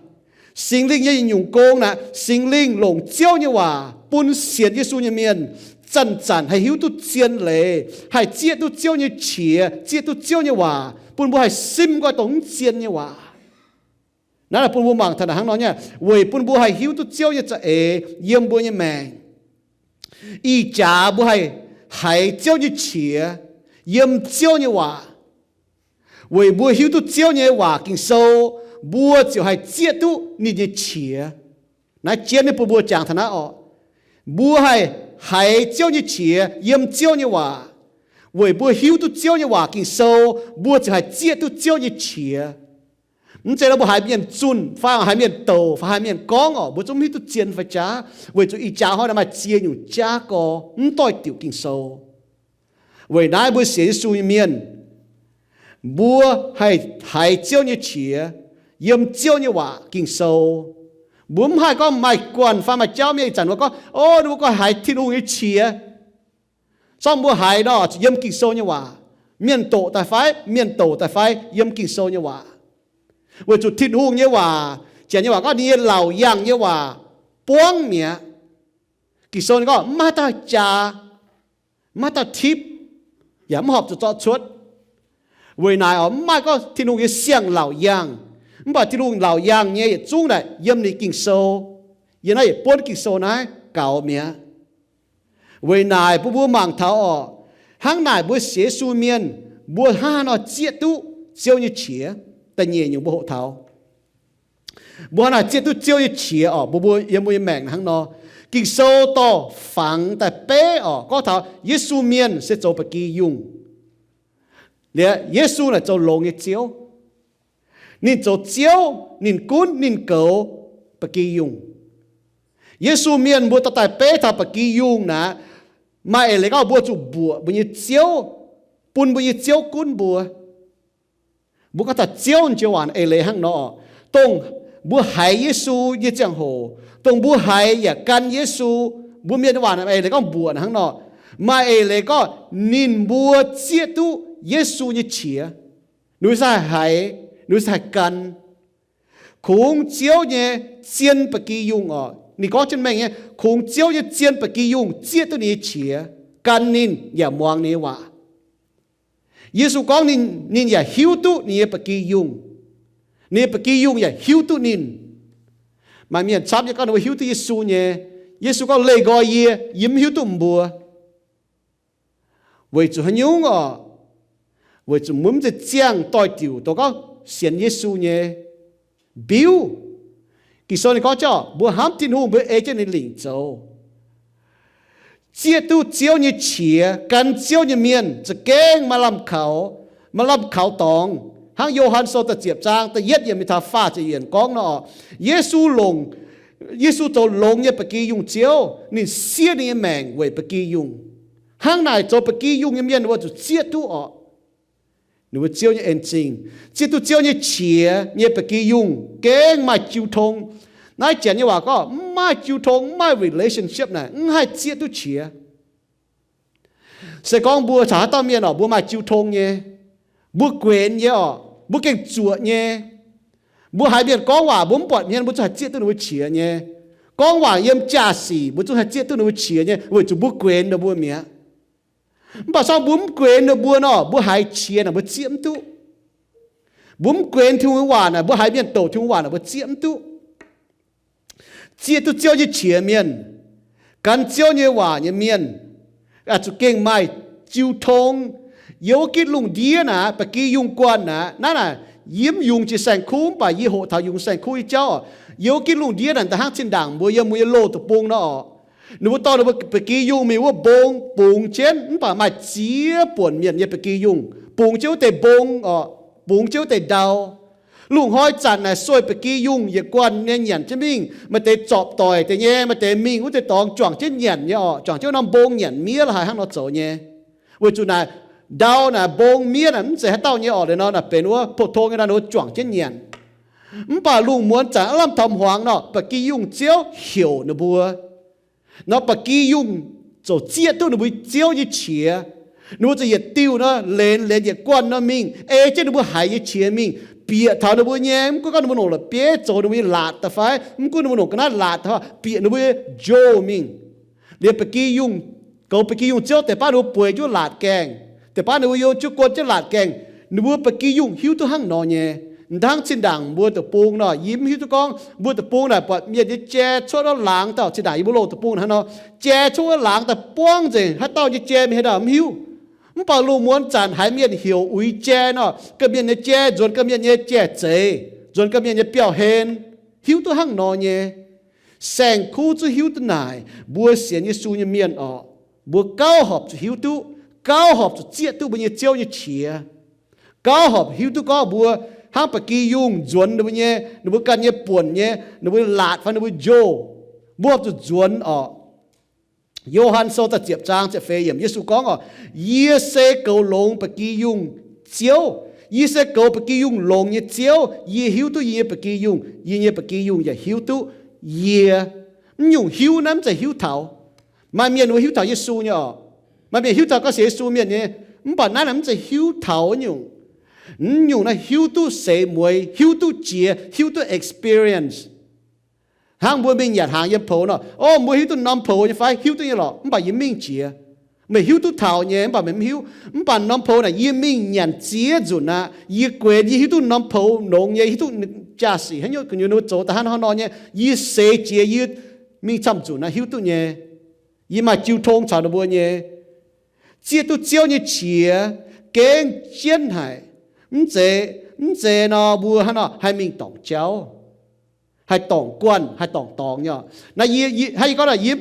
Singx Lingh nyei nyungc gong naaic, Singx Lingh longc Ziouv nyei waac bun sienx Yesu nyei mienh zanc-zanc haih hiuv duqv zien leiz, haih zieqv duqv Ziouv nyei qiex, zieqv duqv Ziouv nyei waac, bun mbuo haih simv nqoi dongh mv zien nyei waac. Naaiv bun mbuo mangc taux naaic hnangv nor nyei, weic bun mbuo haih hiuv duqv Ziouv nyei za'eix yiem mbuo nyei maengc. Ih jaax mbuo haih haiz Ziouv nyei qiex yiem Ziouv nyei waac. Weic mbuo hiuv duqv Ziouv nyei waac Ging-Sou, mbuo ziouc haih zieqv duqv ninh nyei qiex. Naaiv jienv nyei bun mbuo jangx taux naaiv orqc. Mbuo haih haiz Ziouv nyei qiex yiem Ziouv nyei waac. Weic mbuo hiuv duqv Ziouv nyei waac Ging-Sou, mbuo ziouc haih zieqv duqv Ziouv nyei qiex. Mv zeiz nor mbuo haiz mienh zunh, fai haiz mienh douc, fai haiz mienh gorngv orqc, mbuo zungv mv hiuv duqv zien fai jaav, weic zuqc ih jaax hnoi naaiv maaih ziex nyungc jaav gorx mv doix diuc Ging-Sou. Weic naaiv mbuo sienx Yesu nyei mienh, mbuo haih haiz Ziouv nyei qiex yiem Ziouv nyei waac Ging-Sou. Mbuo mv haih gorngv maaih guanh fai maaih jauv mienh ih zanc mbuo gorngv, O, ninh mbuo gorngv haiz Tin-Hungh nyei qiex. Zorqv mbuo haiz nor, zuqc yiem Ging-Sou nyei waac. Mienh doqc daaih fai, mienh douc daaih fai, yiem Ging-Sou nyei waac. Weic zuqc Tin-Hungh nyei waac, janx nyei waac gorngv ninh nyei laauc yaangh nyei waac buangv mi'aqv. Ging-Sou ninh gorngv mv maaih dauh jaax, mv maaih dauh tipv, yaac mv horpc zuqc zorqv cuotv. Weic naaic orqc, mv maaih gorngv Tin-Hungh nyei siang laauc yaangh, mv baac Tin-Hungh laauc yaangh nyei yietc zungv naaic yiem ninh Ging-Sou. Yiem naaiv yietc buonv Ging-Sou naaiv gaux mi'aqv. Weic naaic bun mbuo mangc taux orqc, hnangv naaic mbuo sienx Yesu mienh, mbuo hnangv haaix nor zieqv duqv Ziouv nyei qiex? Da'nyeic nyungc mbuo hoqc taux, mbuo hnangv naaic zieqv duqv Ziouv nyei qiex orqc, mbuo, mbuo yiem mbuo nyei maengc hnangv nor. Ging-Sou dorh fangx daaih beiv orqc, gorngv taux Yesu mienh se zoux ba'gi yungh. Liuz Yesu naaic zoux longx nyei Ziouv. Ninh zoux Ziouv, ninh gunv ninh goux ba'gi yungh. Yesu mienh mbuo dorh daaih beiv taux ba'gi yungh naaic, maaih eix leiz gorngv mbuo zuqc mbuoqc mbuo nyei ziouv, bun mbuo nyei ziouv gunv mbuo. Mbuo gorngv taux ziouv joux waac eix leiz hnangv nor, dongh Mbuo haiz Yesu nyei ziangh hoc, dongh mbuo haiz yaac gan Yesu, mbuo mienh nyei waac naaic eix leiz gorngv mbuoqc hnangv nor, maaih eix leiz gorngv ninh mbuo zieqv duqv Yesu nyei qiex. Ninh mbuo se haih haiz, ninh mbuo se haih gan. Kungx Ziouv nyei zien ba'gi yungh oc. Ninh gorngv jienv mengh nyei, kungx Ziouv nyei zien ba'gi yungh zieqv duqv ninh nyei qiex, gan ninh yaac muangx ninh nyei waac. Yesu gorngv ninh, ninh yaac hiuv duqv ninh nyei ba'gi yungh. Ninh nyei ba'gi yungh yaac hiuv duqv ninh. Maaih mienh camv nyei gorngv ninh mbuo hiuv duqv Yesu nyei. Yesu gorngv, leih nqoi yie, yie mv hiuv duqv mbuo. Weic zuqc haaix nyungc oc? Weic zuqc mbuo mv zeiz ziangh doix-diuc dongh gorngv sienx Yesu nyei biuv. Ging-Sou ninh gorngv jauv, mbuo hnamv Tin-Hungh, mbuo ei jienv ninh lingc zoux. Zieqv duqv Ziouv nyei qiex, gan Ziouv nyei mienh za'gengh maaih lamh kaux, maaih lamh kaux dorngx. Hnangv Yo^han Sou da'ziepc zaang da'yietv yiemc mingh taux faah ziepc yiemc gorngv nor, Yesu longc, Yesu zoux longx nyei ba'gi yungh Ziouv, ninh siev ninh nyei maengc weic ba'gi yungh. Hnangv naaic zoux ba'gi yungh nyei mienh ninh mbuo zuqc zieqv duqv oc. Ninh mbuo Ziouv nyei en-zingh, zieqv duqv Ziouv nyei qiex nyei ba'gi yungh gengh maaih jiu tong. Naaiv janx nyei waac gorngv mv maaih jiu tong, mv maaih relationship naaic, mv haih zieqv duqv qiex. Se gorngv mbuo caux haaix dauh mienh oc, mbuo maaih jiu tong nyei, mbuo guenx nyei oc, mbuo gengh zuoqc nyei. Mbuo haiz mienh gorngv waac mbuo mv buatc hmien, mbuo zungv haih zieqv duqv ninh mbuo qiex nyei. Gorngv waac yiem jaa-sic mbuo zungv haih zieqv duqv ninh mbuo qiex nyei, weic zuqc mbuo guenx ninh mbuo mi'aqv. Mv baac se gorngv mbuo mv guenx ninh mbuo nor, mbuo haiz qiex naaic mbuo zieqv mv duqv. Mbuo mv guenx Tin-Hungh nyei waac naaic, mbuo haiz mienh douc Tin-Hungh waac naaic mbuo zieqv mv duqv. Zieqv duqv Ziouv nyei qiex mienh, gan Ziouv nyei waac nyei mienh, zuqc gengh maaih jiu tong. Yiem wuov gitv lungh ndiev naaic, ba'gi yungh guanh naaic, naaiv naaic yie mv yungz jiex saeng-kuv, mv baac yie hoqc taux yungz saeng-kuv nyei jauv oc. Yiem wuov gitv lungh ndiev naaic, da'hnangv zinh ndaangc mbuo yiem mbuo nyei loz deic-bung nor oc, ninh mbuo dorh ninh mbuo ba'gi yungh mingh wuov mbong bungx jienv, mv baac maaih ziex buonc mienh nyei ba'gi yungh bungx jienv wuov deix mbong oc, bungx jienv wuov deix ndau. Lungh hnoi zanc naaic sueih ba'gi yungh yietc guanh nyei nyanc jienv mingh, maaih deix zorpc doic deix nyei, maaih deix mingh wuov deix dorngx juangc jienv nyanc nyei oc, juangc jienv wuov norm mbong nyanc miev la'haaix hnangv nor zoux nyei. Weic zuqc naaic ndau naaic mbong miev naaic mv zeiz haaix dauh nyei oc, liuz nor naaic benx wuov pou-tong nyei nor, ninh mbuo juangc jienv nyanc. Mv baac lungh muonz zanc aav lamh taux hmuangx nor, ba'gi yungh ziouv heuc ninh mbuo. Nor ba'gi yungh ziouc zieqv duqv ninh mbuo ziouv nyei qiex. Ninh mbuo ziouc yietc diuh nor, laengz laengz yietc guanh nor mingh, ei jienv ninh mbuo haiz nyei qiex mingh, bieqc taux ninh mbuo nyei, mv gunv gorngv ninh mbuo longc la'bieiv zoux ninh mbuo nyei laatc daaih fai, mv gunv ninh mbuo longc ga'naaiv laatc daaih fai, bieqc ninh mbuo nyei njoux mingh. Liemh ba'gi yungh, goux ba'gi yungh ziouv deix baav ninh mbuo bueix jienv laatc gaengh, deix baav ninh mbuo yiem jienv guon jienv laatc gaengh. Ninh mbuo ba'gi yungh hiuv duqv hnangv nor nyei. Hnangv zinh ndaangc mbuo deic-bung nor, yie mv hiuv duqv gorngv mbuo deic-bung naaic buatc mienh nyei jai cuotv wuov laangz dauh, zinh ndaangc yie mbuo loz deic-bung hnangv nor, jai cuotv wuov laangz daaih buangv nzengc, haaix dauh nyei jai mingh haaix dauh mv hiuv. Mv baac lungh muonz zanc haiz mienh heuc uix jai nor, ganh mienh nyei jai nzuonx ganh mienh nyei jai-zeiz, nzuonx ganh mienh nyei biauv-hlen, hiuv duqv hnangv nor nyei. Saeng-kuv zungv hiuv duqv naaic, mbuo sienx Yesu nyei mienh oc, mbuo gauh horpc zuqc hiuv duqv, gauh horpc zuqc zieqv duqv mbuo nyei ziouv nyei qiex. Gauh horpc hiuv duqv gorngv mbuo hnangv ba'gi yungh nzuonx ninh mbuo nyei, ninh mbuo ganh nyei buonc nyei, ninh mbuo laatc fai ninh mbuo njoux, mbuo horpc zuqc nzuonx oc. Yo^han Sou da'ziepc zaang ziepc feix yiemc, Yesu gorngv oc, yie se goux longx ba'gi yungh ziouv. Yie se goux ba'gi yungh longx nyei ziouv. Yie hiuv duqv yie nyei ba'gi yungh, yie nyei ba'gi yungh yaac hiuv duqv yie. Mv nyungc hiuv naaiv mv zeiz hiuv taux. Maaih mienh wuov hiuv taux Yesu nyei oc. Maaih mienh hiuv taux gorngv sienx Yesu mienh nyei, mv baac naaiv naaic mv zeiz hiuv taux nyungc. Mv nyungc naaiv hiuv duqv seix mueiz, hiuv duqv jiex, hiuv duqv experience. Hnangv mbuo mingh nyanc hnaangx yiem poux nor, o, mbuo hiuv duqv norm poux nyei fai? Hiuv duqv nyei lorqc, mv baac yie mingh jiex. Meih hiuv duqv taux nyei, mv baac meih mv hiuv. Mv baac norm poux naaic yie mingh nyanc ziex nzunc aqv. Yie guenx, yie hiuv duqv norm poux nongx nyei, hiuv duqv jaa-sic haaix nyungc gu'nyuoz ninh mbuo zoux daaih hnangv haaix nor nyei. Yie seix jiex, yie mingh camv nzunc aqv, hiuv duqv nyei. Yie maaih jiu tong caux ninh mbuo nyei. Zieqv duqv Ziouv nyei qiex gengh jienv haic. Mv zeiz, mv zeiz nor mbuo hnangv nor haih mingh dorngc jauv, haih dorngc guanh, haih dorngc dorngx nyei. Naaiv yie, yie, hnangv yie gorngv naaic, yie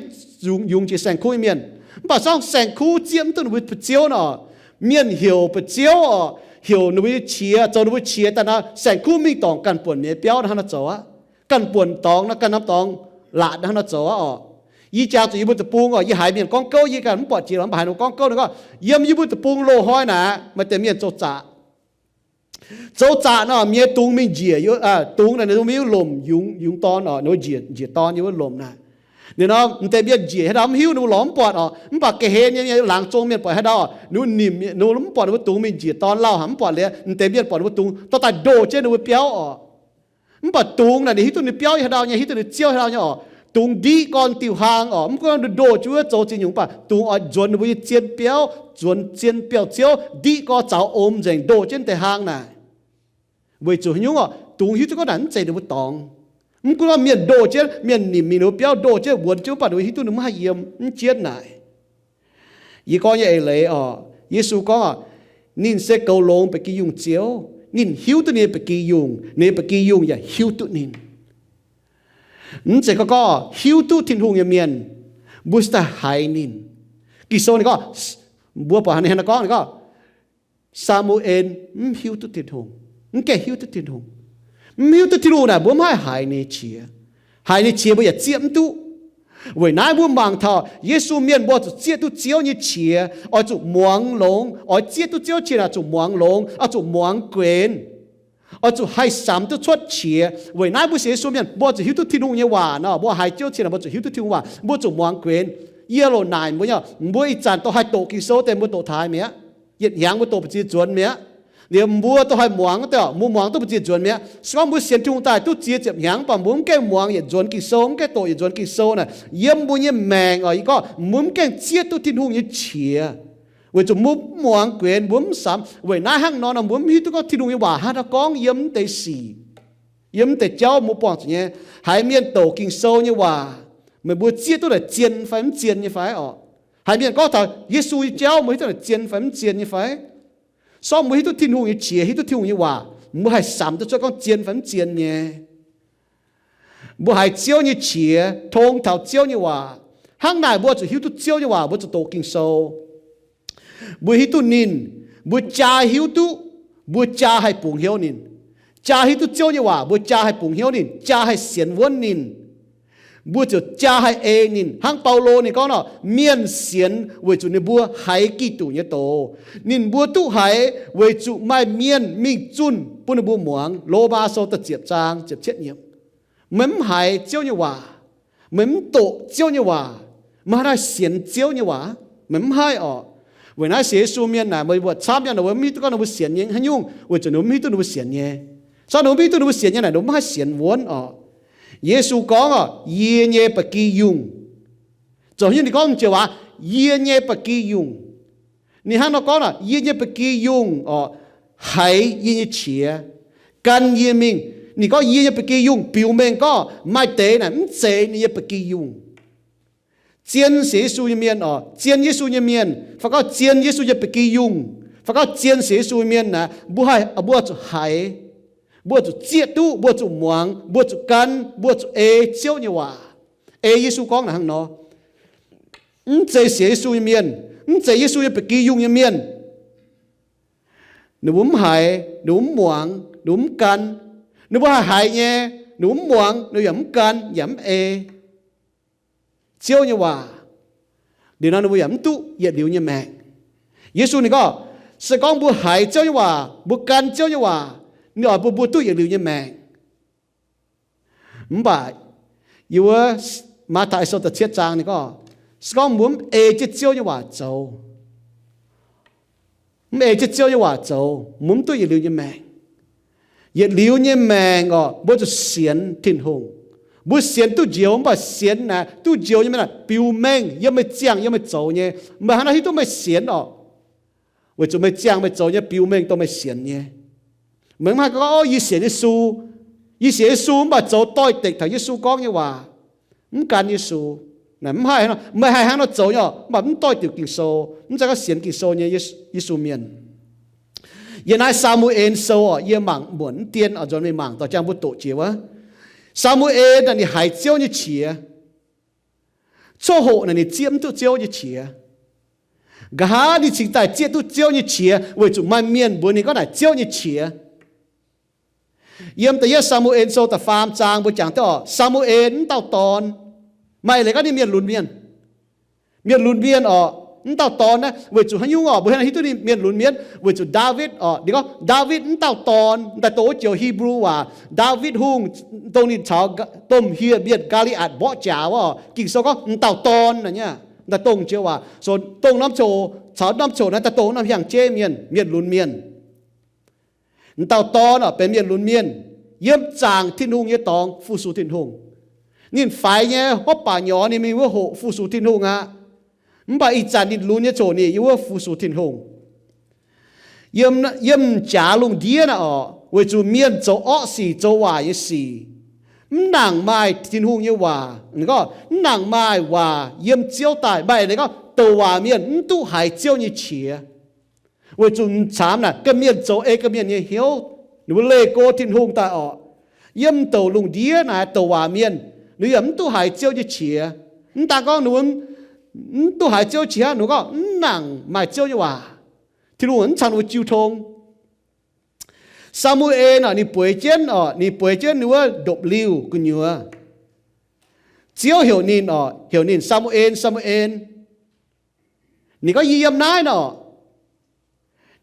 yungz, yungz jiex saeng-kuv nyei mienh. Mv baac se gorngv saeng-kuv zieqv mv duqv ninh mbuo ba'ziouv nor, mienh heuc ba'ziouv oc, heuc ninh mbuo nyei qiex, zoux ninh mbuo qiex daaih nor, saeng-kuv mingh dorngc ganh buonc mienh nyei biauv hnangv nor zoux aqv. Ganh buonc dorngx nor, ganh norm dorngx laatc hnangv nor zoux aqv oc. Yie jangx zuqc yie mbuo deic-bung oc, yie haiz mienh gorngv gouv, yie ganh mv buatc jiex lorqc, mv baac haiz ninh gorngv gouv, ninh gorngv yiem yie mbuo deic-bung loz-hnoi naaic maaih deix mienh zoux zaqc. Zoux zaqc nor, mienh dungz mingh njiec, dungz naaic ninh mbuo mingh lomc yungz, yungz dorn oc, ninh mbuo njiec, njiec dorn yiem wuov lomc naaic. Ninh nor, m'deix mienh njiec haaix ndau mv hiuv, ninh mbuo lorz mv buatc oc. Mv baac ga'hlen nyei laangz zong mienh buatc haaix ndau, ninh mbuo nimc, ninh mbuo mv buatc ninh mbuo dungz mingh njiec dorn lauh haic, mv buatc liuz, m'deix mienh buatc ninh mbuo dungz dorh daaih ndoh jienv ninh mbuo biauv oc. Mv baac dungz naaic ninh hiuv duqv ninh biauv haaix ndau nyei, hiuv duqv ninh ziouv haaix ndau nyei oc. Dungz ndiqv gorn diuh hlang oc, mv gunv ndoh jienv wuov zoux ziex nyungc, mv baac dungz oix nzuonx ninh mbuo nyei zien biauv, nzuonx zien biauv-ziouv, ndiqv gorn zaux om nzengc ndoh jienv deix hlang naaic. Weic zuqc haaix nyungc oc, dungz hiuv duqv gorngv naaic mv zeiz ninh mbuo dorngx. Mv gunv gorngv mienh ndoh jienv, mienh nimc mingh ninh mbuo biauv ndoh jienv, wuonx jienv, mv baac ninh mbuo hiuv duqv ninh mv haih yiem, mv jienv naaic. Yie gorngv nyei eix leiz oc, Yesu gorngv oc, ninh se goux longx ba'gi yungh Ziouv. Ninh hiuv duqv ninh nyei ba'gi yungh, ninh nyei ba'gi yungh yaac hiuv duqv ninh. Mv zeiz gorngv gorngv hiuv duqv Tin-Hungh nyei mienh, mbuo cingx daaih haiz ninh. Ging-Sou ninh gorngv, mbuo buatc ninh hnangv naaiv gorngv, ninh gorngv, Saa^mu^en mv hiuv duqv Tin-Hungh, mv gaengh hiuv duqv Tin-Hungh. Mv hiuv duqv Tin-Hungh naaic mbuo mv haih haiz ninh nyei qiex. Haiz ninh nyei qiex mbuo yaac zieqv mv duqv. Weic naaiv mbuo mangc taux Yesu mienh mbuo zuqc zieqv duqv Ziouv nyei qiex, oix zuqc muangx longx. Oix zieqv duqv Ziouv qiex naaic zuqc muangx longx, oix zuqc muangx guenx, oix zuqc haih samx duqv cuotv qiex. Weic naaiv mbuo sienx Yesu mienh mbuo zuqc hiuv duqv Tin-Hungh nyei waac nor, mbuo haiz Ziouv qiex naaic mbuo zuqc hiuv duqv Tin-Hungh waac, mbuo zuqc muangx guenx. Yie loz naaic mbuo, mbuo ih zanc dongh haih doqc Ging-Sou deix mbuo doqc taaix mi'aqv. Yietc hnyangx mbuo doqc ba'ziex nzuonx mi'aqv. Liuz mbuo dongh haih muangx deix, mbuo muangx duqv ba'ziex nzuonx mi'aqv. Se gorngv mbuo sienx Tin-Hungh daaih duqv ziex ziepc hnyangx, mv baac mbuo mv gaengh muangx yietc nzuonx Ging-Sou, mv gaengh doqc yietc nzunc Ging-Sou naaic, yiem mbuo nyei maengc oc, yie gorngv mbuo mv gaengh zieqv duqv Tin-Hungh nyei qiex. Weic zuqc mbuo mv muangx guenx, mbuo mv samx. Weic naaiv hnangv nor nor mbuo mv hiuv duqv gorngv Tin-Hungh nyei waac hnangv haaix nor gorngv yiem mv deix sic, yiem mv deix jauv mbuo buangh zuqc nyei. Haiz mienh doqc Ging-Sou nyei waac, meih mbuo zieqv duqv naaic zien fai mv zien nyei fai oc? Haiz mienh gorngv taux Yesu nyei jauv, mbuo hiuv duqv naaic zien fai mv zien nyei fai? Sorng mbuo hiuv duqv Tin-Hungh nyei qiex, hiuv duqv Tin-Hungh nyei waac, mbuo haih samx duqv cuotv gorngv zien fai mv zien nyei. Mbuo haiz Ziouv nyei qiex, tong taux Ziouv nyei waac. Hnangv naaic mbuo zuqc hiuv duqv Ziouv nyei waac, mbuo zuqc doqc Ging-Sou. Mbuo hiuv duqv ninh, mbuo jaa hiuv duqv, mbuo jaa haih bungx hnyouv ninh. Jaa hiuv duqv Ziouv nyei waac, mbuo jaa haih bungx hnyouv ninh, jaa haih sienx wuonv ninh. Mbuo ziouc jaa haih ei ninh. Hnangv Baulo ninh gorngv nor, mienh sienx weic zuqc ninh mbuo haiz Giduc nyei doz. Ninh mbuo duqv haiz weic zuqc maaih mienh mingh zunh bun ninh mbuo muangx. Lomaa Sou da'ziepc zaang ziepc cietv yiemc. Meih mv haiz Ziouv nyei waac, meih mv doqc Ziouv nyei waac, meih hnangv naaiv sienx Ziouv nyei waac, meih mv haih orqc. Weic naaiv sienx Yesu mienh naaic, meih mbuo camv nyei naaic, mbuo mv hiuv duqv gorngv ninh mbuo sienx nyei haaix nyungc, weic zuqc ninh mbuo mv hiuv duqv ninh mbuo sienx nyei. Sorng ninh mbuo mv hiuv duqv ninh mbuo sienx nyei naaic, ninh mbuo mv haih sienx wuonv orqc. Yesu gorngv orqc, yie nyei ba'gi yungh. Zoux haaix nyungc ninh gorngv m'jiex waac, yie nyei ba'gi yungh? Ninh hnangv nor gorngv orqc, yie nyei ba'gi yungh orqc, haiz yie nyei qiex, gan yie mingh. Ninh gorngv yie nyei ba'gi yungh biux mengh gorngv maaih deix naaic mv zeiz ninh nyei ba'gi yungh. Zien sienx Yesu nyei mienh orqc, zien Yesu nyei mienh, fai gorngv zien Yesu nyei ba'gi yungh, fai gorngv zien sienx Yesu nyei mienh naaic, mbuo haih, mbuo zuqc haiz, mbuo zuqc zieqv duqv, mbuo zuqc muangx, mbuo zuqc gan, mbuo zuqc ei Ziouv nyei waac. Ei Yesu gorngv naaic hnangv nor. Mv zeiz sienx Yesu nyei mienh, mv zeiz Yesu nyei ba'gi yungh nyei mienh, ninh mbuo mv haiz, ninh mbuo mv muangx, ninh mbuo mv gan. Ninh mbuo haih haiz nyei, ninh mbuo mv muangx, ninh mbuo yaac mv gan yaac mv ei Ziouv nyei waac. Liuz nor ninh mbuo yaac mv duqv yietc liuz nyei maengc. Yesu ninh gorngv, se gorngv mbuo haiz Ziouv nyei waac, mbuo gan Ziouv nyei waac, ninh oix bun mbuo duqv yietc liuz nyei maengc. Mv baac yiem wuov Matv^taai Sou da'cietv zaang ninh gorngv, se gorngv mbuo mv ei jienv Ziouv nyei waac zoux, mv ei jienv Ziouv nyei waac zoux, mbuo mv duqv yietc liuz nyei maengc. Yietc liuz nyei maengc orqc, mbuo zuqc sienx Tin-Hungh. Mbuo sienx duqv njoux, mv baac sienx naaic duqv njoux nyei mienh naaic biux mengh yiem meih ziangh yiem meih zoux nyei. Meih hnangv naaiv hiuv duqv meih sienx orqc, weic zuqc meih ziangh meih zoux nyei biux mengh dongh meih sienx nyei. Meih mv haih gorngv, o, yie sienx Yesu, yie sienx Yesu mv baac zoux doix-dekc taux Yesu gorngv nyei waac, mv gan Yesu. Naaic mv haih, meih haih hnangv nor zoux nyei orqc, mv baac mv doix-dekc Ging-Sou, mv zeiz gorngv sienx Ging-Sou nyei Yesu, Yesu mienh. Yiem naaiv Saa^mu^en Sou orqc, yie mangc muonc mv dien oix nzuonx mingh mangc dorh jangx mbuo doqc jiex wuov. Saa^mu^en naaic ninh haiz Ziouv nyei qiex. Coqv hoqc naaic ninh zieqv mv duqv Ziouv nyei qiex. Nqa'haav ninh cingx daaih zieqv duqv Ziouv nyei qiex weic zuqc maaih mienh mbuox ninh gorngv naaic Ziouv nyei qiex. Yiem da'yietv Saa^mu^en Sou da'faam zaang mbuo jangx duqv orqc, Saa^mu^en mv dauh dorn, maaih leiz gorngv ninh mienh lunx mienh. Mienh lunx mienh orqc, M'dauh dorn naaiv weic zuqc haaix nyungc orqc? Mbuo hnangv naaiv hiuv duqv ninh mienh lunx mienv weic zuqc Ndaawitv orqc. Ninh gorngv Ndaawitv m'dauh dorn, daaih dongh wuov joux Hebrew waac, Ndaawitv Hungh, dongh ninh caux domh hieh mienh Gaa^li^atc mborqv jaax wuov orqc. Ging-Sou gorngv m'dauh dorn naaiv nyei, daaih dongh joux waac, dongh norm coc, caux norm coc naaiv daaih dongh norm hnyangx-jeiv mienh, mienh lunx mienh. M'dauh dorn orqc, benx mienh lunx mienh, yiem zaangc Tin-Hungh nyei dorngx fu-sux Tin-Hungh. Ninh faix nyei hopv baac nyorx ninh mingh wuov hoqc fu-sux Tin-Hungh aqv. Mv baac ih zanc ninh lunx nyei coc ninh yiem wuov fu-sux Tin-Hungh. Yiem, yiem jaax lungh ndiev naaiv orqc, weic zuqc mienh zoux orqv sic, zoux waaic nyei sic, mv nangc maaih Tin-Hungh nyei waac. Ninh gorngv mv nangc maaih waac yiem Ziouv daaih. Maaih leiz gorngv douc waac mienh mv duqv haiz Ziouv nyei qiex. Weic zuqc m'caamx naaic ga'mienh zoux ei ga'mienh nyei hnyouv. Ninh mbuo leih go Tin-Hungh daaih orqc, yiem douc lungh ndiev naaic douc waac mienh, ninh yaac mv duqv haiz Ziouv nyei qiex. Mv daan gorngv ninh mv duqv haiz Ziouv qiex hnangv, ninh gorngv mv nangc maaih Ziouv nyei waac. Tin-Hungh mv caux ninh mbuo jiu tong. Saa^mu^en orqc, ninh bueix jienv orqc, ninh bueix jienv ninh wuov ndopv-liuh gu'nyuoz. Ziouv heuc ninh orqc, heuc ninh, Saa^mu^en, Saa^mu^en. Ninh gorngv, Yie yiem naaiv nor.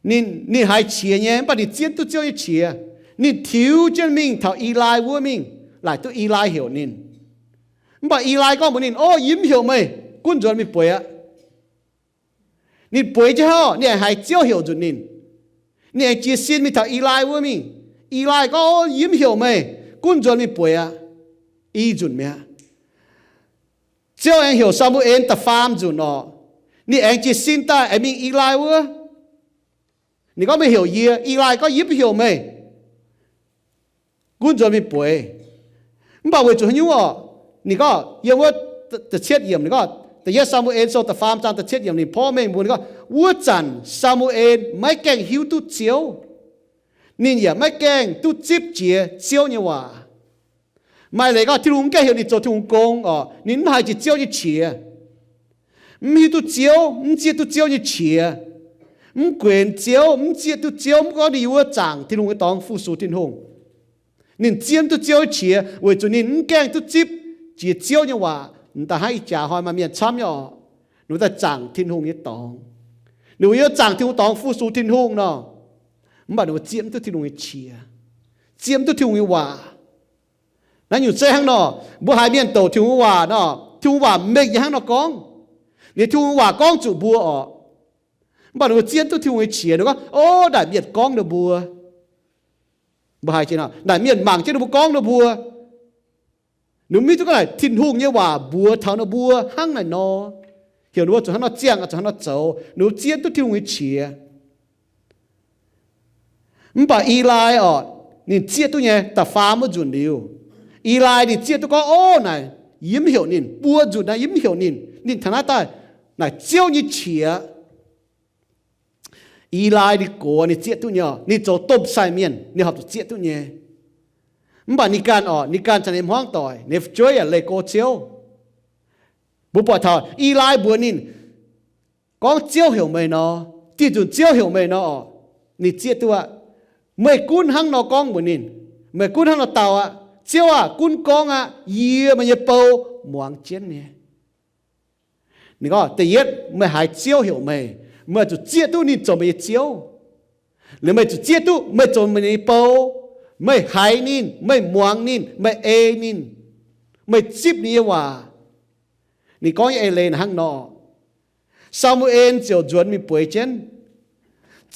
Ninh, ninh haiz qiex nyei, mv baac ninh zieqv duqv Ziouv nyei qiex. Ninh tiux jienv mingh taux Elai wuov mingh, laaic duqv Elai heuc ninh. Mv baac Elai gorngv mbuox ninh, O, yie mv heuc meih, gunv nzuonx mingh bueix aqv. Ninh bueix jienv hnangv, ninh aengx haiz Ziouv heuc nzunc ninh. Ninh aengx jiez sin mingh taux Elai wuov mingh. Elai gorngv, O, yie mv heuc meih, gunv nzuonx mingh bueix aqv. I nzunc mi'aqv. Ziouv aengx heuc Saa^mu^en da'faam nzunc orqc. Ninh aengx jiez sin daaih aengx mingh Elai wuov. Ninh gorngv, Meih heuc yie? Elai gorngv, Yie mv heuc meih, gunv nzuonx mingh bueix. Mv baac weic zuqc haaix nyungc orqc? Ninh gorngv, yiem wuov da'cietv yiemc, ninh gorngv, Da'yietv Saa^mu^en Sou da'faam zaang da'cietv yiemc, ninh porv mengh mbuox ninh gorngv, Wuov zanc Saa^mu^en maiv gaengh hiuv duqv Ziouv. Ninh yaac maiv gaengh duqv zipv jiex Ziouv nyei waac. Maaih leiz gorngv Tin-Hungh mv gaengh heuc ninh zoux Tin-Hungh gong orqc, ninh mv haiz jiex Ziouv nyei qiex. Mv hiuv duqv Ziouv, mv zieqv duqv Ziouv nyei qiex. Mv guenx Ziouv, mv zieqv duqv Ziouv, mv gorngv ninh yiem wuov zaangc Tin-Hungh nyei dorngx fu-sux Tin-Hungh. Ninh zieqv mv duqv Ziouv nyei qiex weic zuqc ninh mv gaengh duqv zipv jiex Ziouv nyei waac. M'daaih hnangv ih jaax hnoi maaih mienh camv nyei orqc, ninh mbuo daaih zaangc Tin-Hungh nyei dorngx. Ninh mbuo yiem zaangc Tin-Hungh dorngx fu-sux Tin-Hungh nor, mv baac ninh mbuo zieqv mv duqv Tin-Hungh nyei qiex, zieqv mv duqv Tin-Hungh nyei waac. Naaiv nyungc zeiv hnangv nor, mbuo haiz mienh douc Tin-Hungh waac nor, Tin-Hungh waac mengh nyei hnangv nor gorngv. Ninh Tin-Hungh waac gorngv zuqc mbuo orqc. Mv baac ninh mbuo zieqv duqv Tin-Hungh nyei qiex, ninh gorngv, O, naaic mienh gorngv ninh mbuo. Mbuo haiz jienv nor, naaic mienh mangc jienv ninh mbuo gorngv ninh mbuo. Ninh mbuo mv hiuv duqv gorngv naaic Tin-Hungh nyei waac mbuox taux ninh mbuo hnangv naaic nor. Heuc ninh mbuo zuqc hnangv nor ziangh, zuqc hnangv nor zoux, ninh mbuo zieqv duqv Tin-Hungh nyei qiex. Mv baac Elai orqc, ninh zieqv duqv nyei. Da'faam wuov nzunc liuz, Elai ninh zieqv duqv gorngv, O, naaic yie mv heuc ninh. Buo nzunc naaiv yie mv heuc ninh. Ninh taux naaiv daaih naaic Ziouv nyei qiex. Elai ninh gox, ninh zieqv duqv nyei. Ninh zoux domh sai mienh, ninh horpc zuqc zieqv duqv nyei. Mv baac ninh ganh orqc, ninh ganh caux ninh hmuangv doic, ninh fu'jueiv yaac leih go Ziouv. Mbuo buatc taux Elai mbuox ninh gorngv, Ziouv heuc meih nor, diuh nzunc Ziouv heuc meih nor orqc, ninh zieqv duqv aqv. Meih gunv hnangv nor gorngv mbuox ninh. Meih gunv hnangv nor dau aqv. Ziouv aah, gunv gorngv aqv. Yie meih nyei bou muangx jienv nyei. Ninh gorngv, da'yietv, meih haiz Ziouv heuc meih, meih zuqc zieqv duqv ninh zoux meih nyei Ziouv. Liuz meih zuqc zieqv duqv meih zoux meih nyei bou, meih haiz ninh, meih muangx ninh, meih ei ninh, meih zipv ninh nyei waac. Ninh gorngv nyei eix leiz hnangv nor. Saa^mu^en ziouc nzuonx mingh bueix jienv.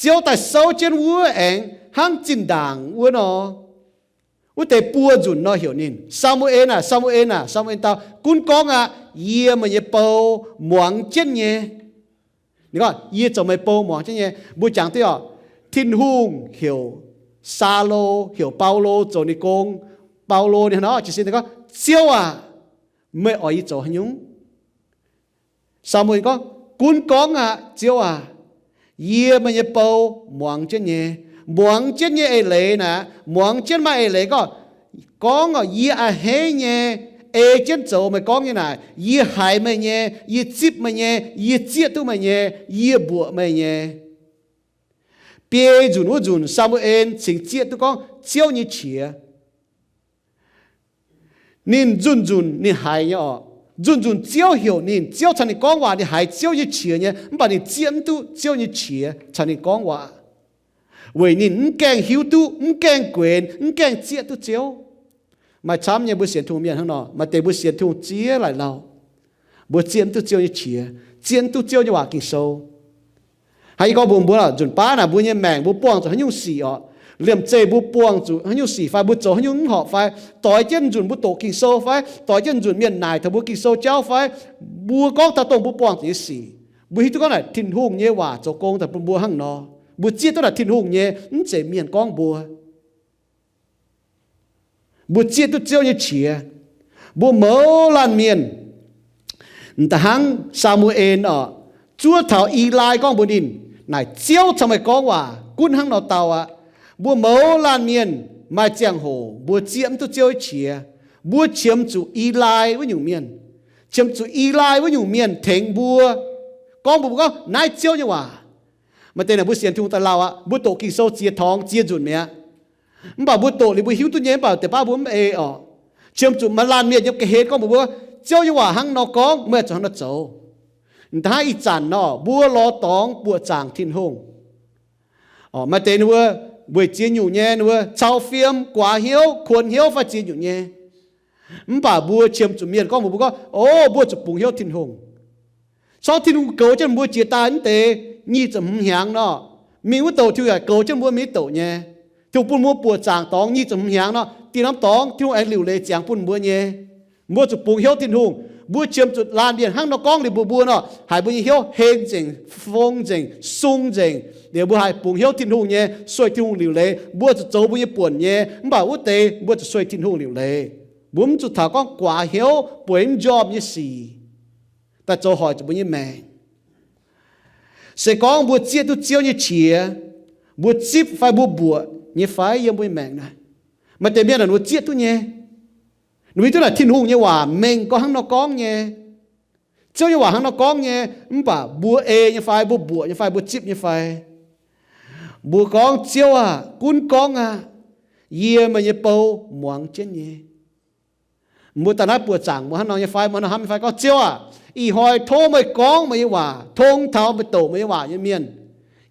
Ziouv daaih souv jienv wuov aengx hnangv zinh ndaangc wuov nor. Wuov deix buo nzunc nor heuc ninh, Saa^mu^en aah, Saa^mu^en aah. Saa^mu^en dau, gunv gorngv aqv. Yie meih nyei bou muangx jienv nyei. Ninh gorngv, yie zoux meih bou muangx jienv nyei. Mbuo jangx duqv orqc, Tin-Hungh heuc Saulo, heuc Baulo zoux ninh gong. Baulo ninh hnangv nor jiez sin, ninh gorngv, Ziouv aah, meih oix yie zoux haaix nyungc? Saa^mu^en gorngv, gunv gorngv aqv, Ziouv aah. Yie meih nyei bou muangx jienv nyei. Muangx jienv nyei eix leiz naaic, muangx jienv maaih eix leiz gorngv, gorngv orqc, yie a'hneiv nyei, ei jienv zoux meih gorngv nyei naaic. Yie haiz meih nyei, yie zipv meih nyei, yie zieqv duqv meih nyei, yie mbuoqc meih nyei. Biei nzunc wuov nzunc, Saa^mu^en cingx zieqv duqv gorngv Ziouv nyei qiex. Ninh nzunc nzunc ninh haiz nyei orqc. Nzunc-nzunc Ziouv heuc ninh, Ziouv caux ninh gorngv waac, ninh haiz Ziouv nyei qiex nyei, mv baac ninh zieqv mv duqv Ziouv nyei qiex caux ninh gorngv waac, weic ninh mv gaengh hiuv duqv, mv gaengh guenx, mv gaengh zieqv duqv Ziouv. Maaih camv nyei mbuo sienx Tin-Hungh mienh hnangv nor, maaih deix mbuo sienx Tin-Hungh ziex laaic lauh, mbuo zieqv mv duqv Ziouv nyei qiex, zieqv mv duqv Ziouv nyei waac Ging-Sou. Hnangv yie gorngv mbuox mbuo, nzunc baav naaic mbuo nyei maengc mbuo buangh zuqc haaix nyungc sic orqc? Liemh zeih mbuo buangh zuqc haaix nyungc sic fai mbuo zoux haaix nyungc mv horpc fai doix jienv nzunc mbuo doqc Ging-Sou fai doix jienv nzunc mienh naaic taux mbuo Ging-Sou jauv fai mbuo gorngv taux dongh mbuo buangh zuqc nyei sic, mbuo hiuv duqv gorngv naaic Tin-Hungh nyei waac zoux gong daaih bun mbuo hnangv nor. Mbuo zieqv duqv naaic Tin-Hungh nyei, mv zeiz mienh gorngv mbuo. Mbuo zieqv duqv Ziouv nyei qiex. Mbuo mouz laanh mienh, da'hnangv Saa^mu^en orqc, zuov taux Elai gorngv mbuox ninh, naaic Ziouv caux meih gorngv waac gunv hnangv nor dau aqv. Mbuo mouz laanh mienh maaih ziangh hoc mbuo zieqv mv duqv Ziouv nyei qiex. Mbuo qiemx zuqc Elai wuov nyungc mienh, qiemx zuqc Elai wuov nyungc mienh tengx mbuo, gorngv mbuox mbuo gorngv naaiv Ziouv nyei waac. Maaih deix naaic mbuo sienx Tin-Hungh daaih lauh aqv, mbuo doqc Ging-Sou ziex torngx ziex nzunc mi'aqv. Mv baac mbuo doqc liuz mbuo hiuv duqv nyei, mv baac deix baav mbuo mv ei orqc. Qiemx zuqc maaih laanh mienh yiem ga'hlen gorngv mbuox mbuo, Ziouv nyei waac hnangv nor gorngv, meih zuqc hnangv nor zoux. Da'hnangv ih zanc nor mbuo lorz dorngx buoqc zaangc Tin-Hungh. Maaih deix ninh mbuo weic ziex nyungc nyei, ninh mbuo cau fiem, guaax hnyouv, kuonx hnyouv fai ziex nyungc nyei. Mv baac mbuo qiemx zuqc mienh gorngv mbuox mbuo gorngv, O, mbuo zuqc bungx hnyouv Tin-Hungh. Corc Tin-Hungh goux jienv mbuo jiex daaih mv deix nyic ziepc hmz hnyangx nor, mingh wuov douc Tin-Hungh yaac goux jienv mbuo mingh douc nyei. Tin-Hungh bun mbuo buoqc zaangc dorngx nyic ziepc hmz hnyangx nor, da'nyeic norm dorngx Tin-Hungh aengx liuc leiz ziangx bun mbuo nyei. Mbuo zuqc bungx hnyouv Tin-Hungh. Mbuo qiemx zuqc laanh mienh hnangv nor gorngv liuz mbuox mbuo nor, haiz mbuo nyei hnyouv heng nzengc, fong nzengc, sung nzengc. Liuz mbuo haih bungx hnyouv Tin-Hungh nyei, sueih Tin-Hungh liuc leiz. Mbuo zuqc zoux mbuo nyei buonc nyei, mv baac wuov deix mbuo zuqc sueih Tin-Hungh liuc leiz. Mbuo mv zuqc taux gorngv guaax hnyouv, bueix mv njormh nyei sic daaih zoux hoic zuqc mbuo nyei maengc. Se gorngv mbuo zieqv duqv Ziouv nyei qiex, mbuo zipv fai mbuo mbuoqc nyei fai yiem mbuo nyei maengc naaic? Maaih deix mienh naaic ninh mbuo zieqv duqv nyei. Ninh mbuo hiuv duqv naaic Tin-Hungh nyei waac mengh gorngv hnangv nor gorngv nyei. Ziouv nyei waac hnangv nor gorngv nyei, mv baac mbuo ei nyei fai mbuo mbuoqc nyei fai mbuo zipv nyei fai? Mbuo gorngv, Ziouv aah! Gunv gorngv aqv. Yie meih nyei bou muangx jienv nyei. Mbuo daaih naaiv buoqc zaangc mbuo hnangv nor nyei fai, mbuo hnangv nor hnamv nyei fai gorngv, Ziouv aah! Ih hnoi tov meih gorngv meih nyei waac, tong taux meih douc meih nyei waac nyei mienh.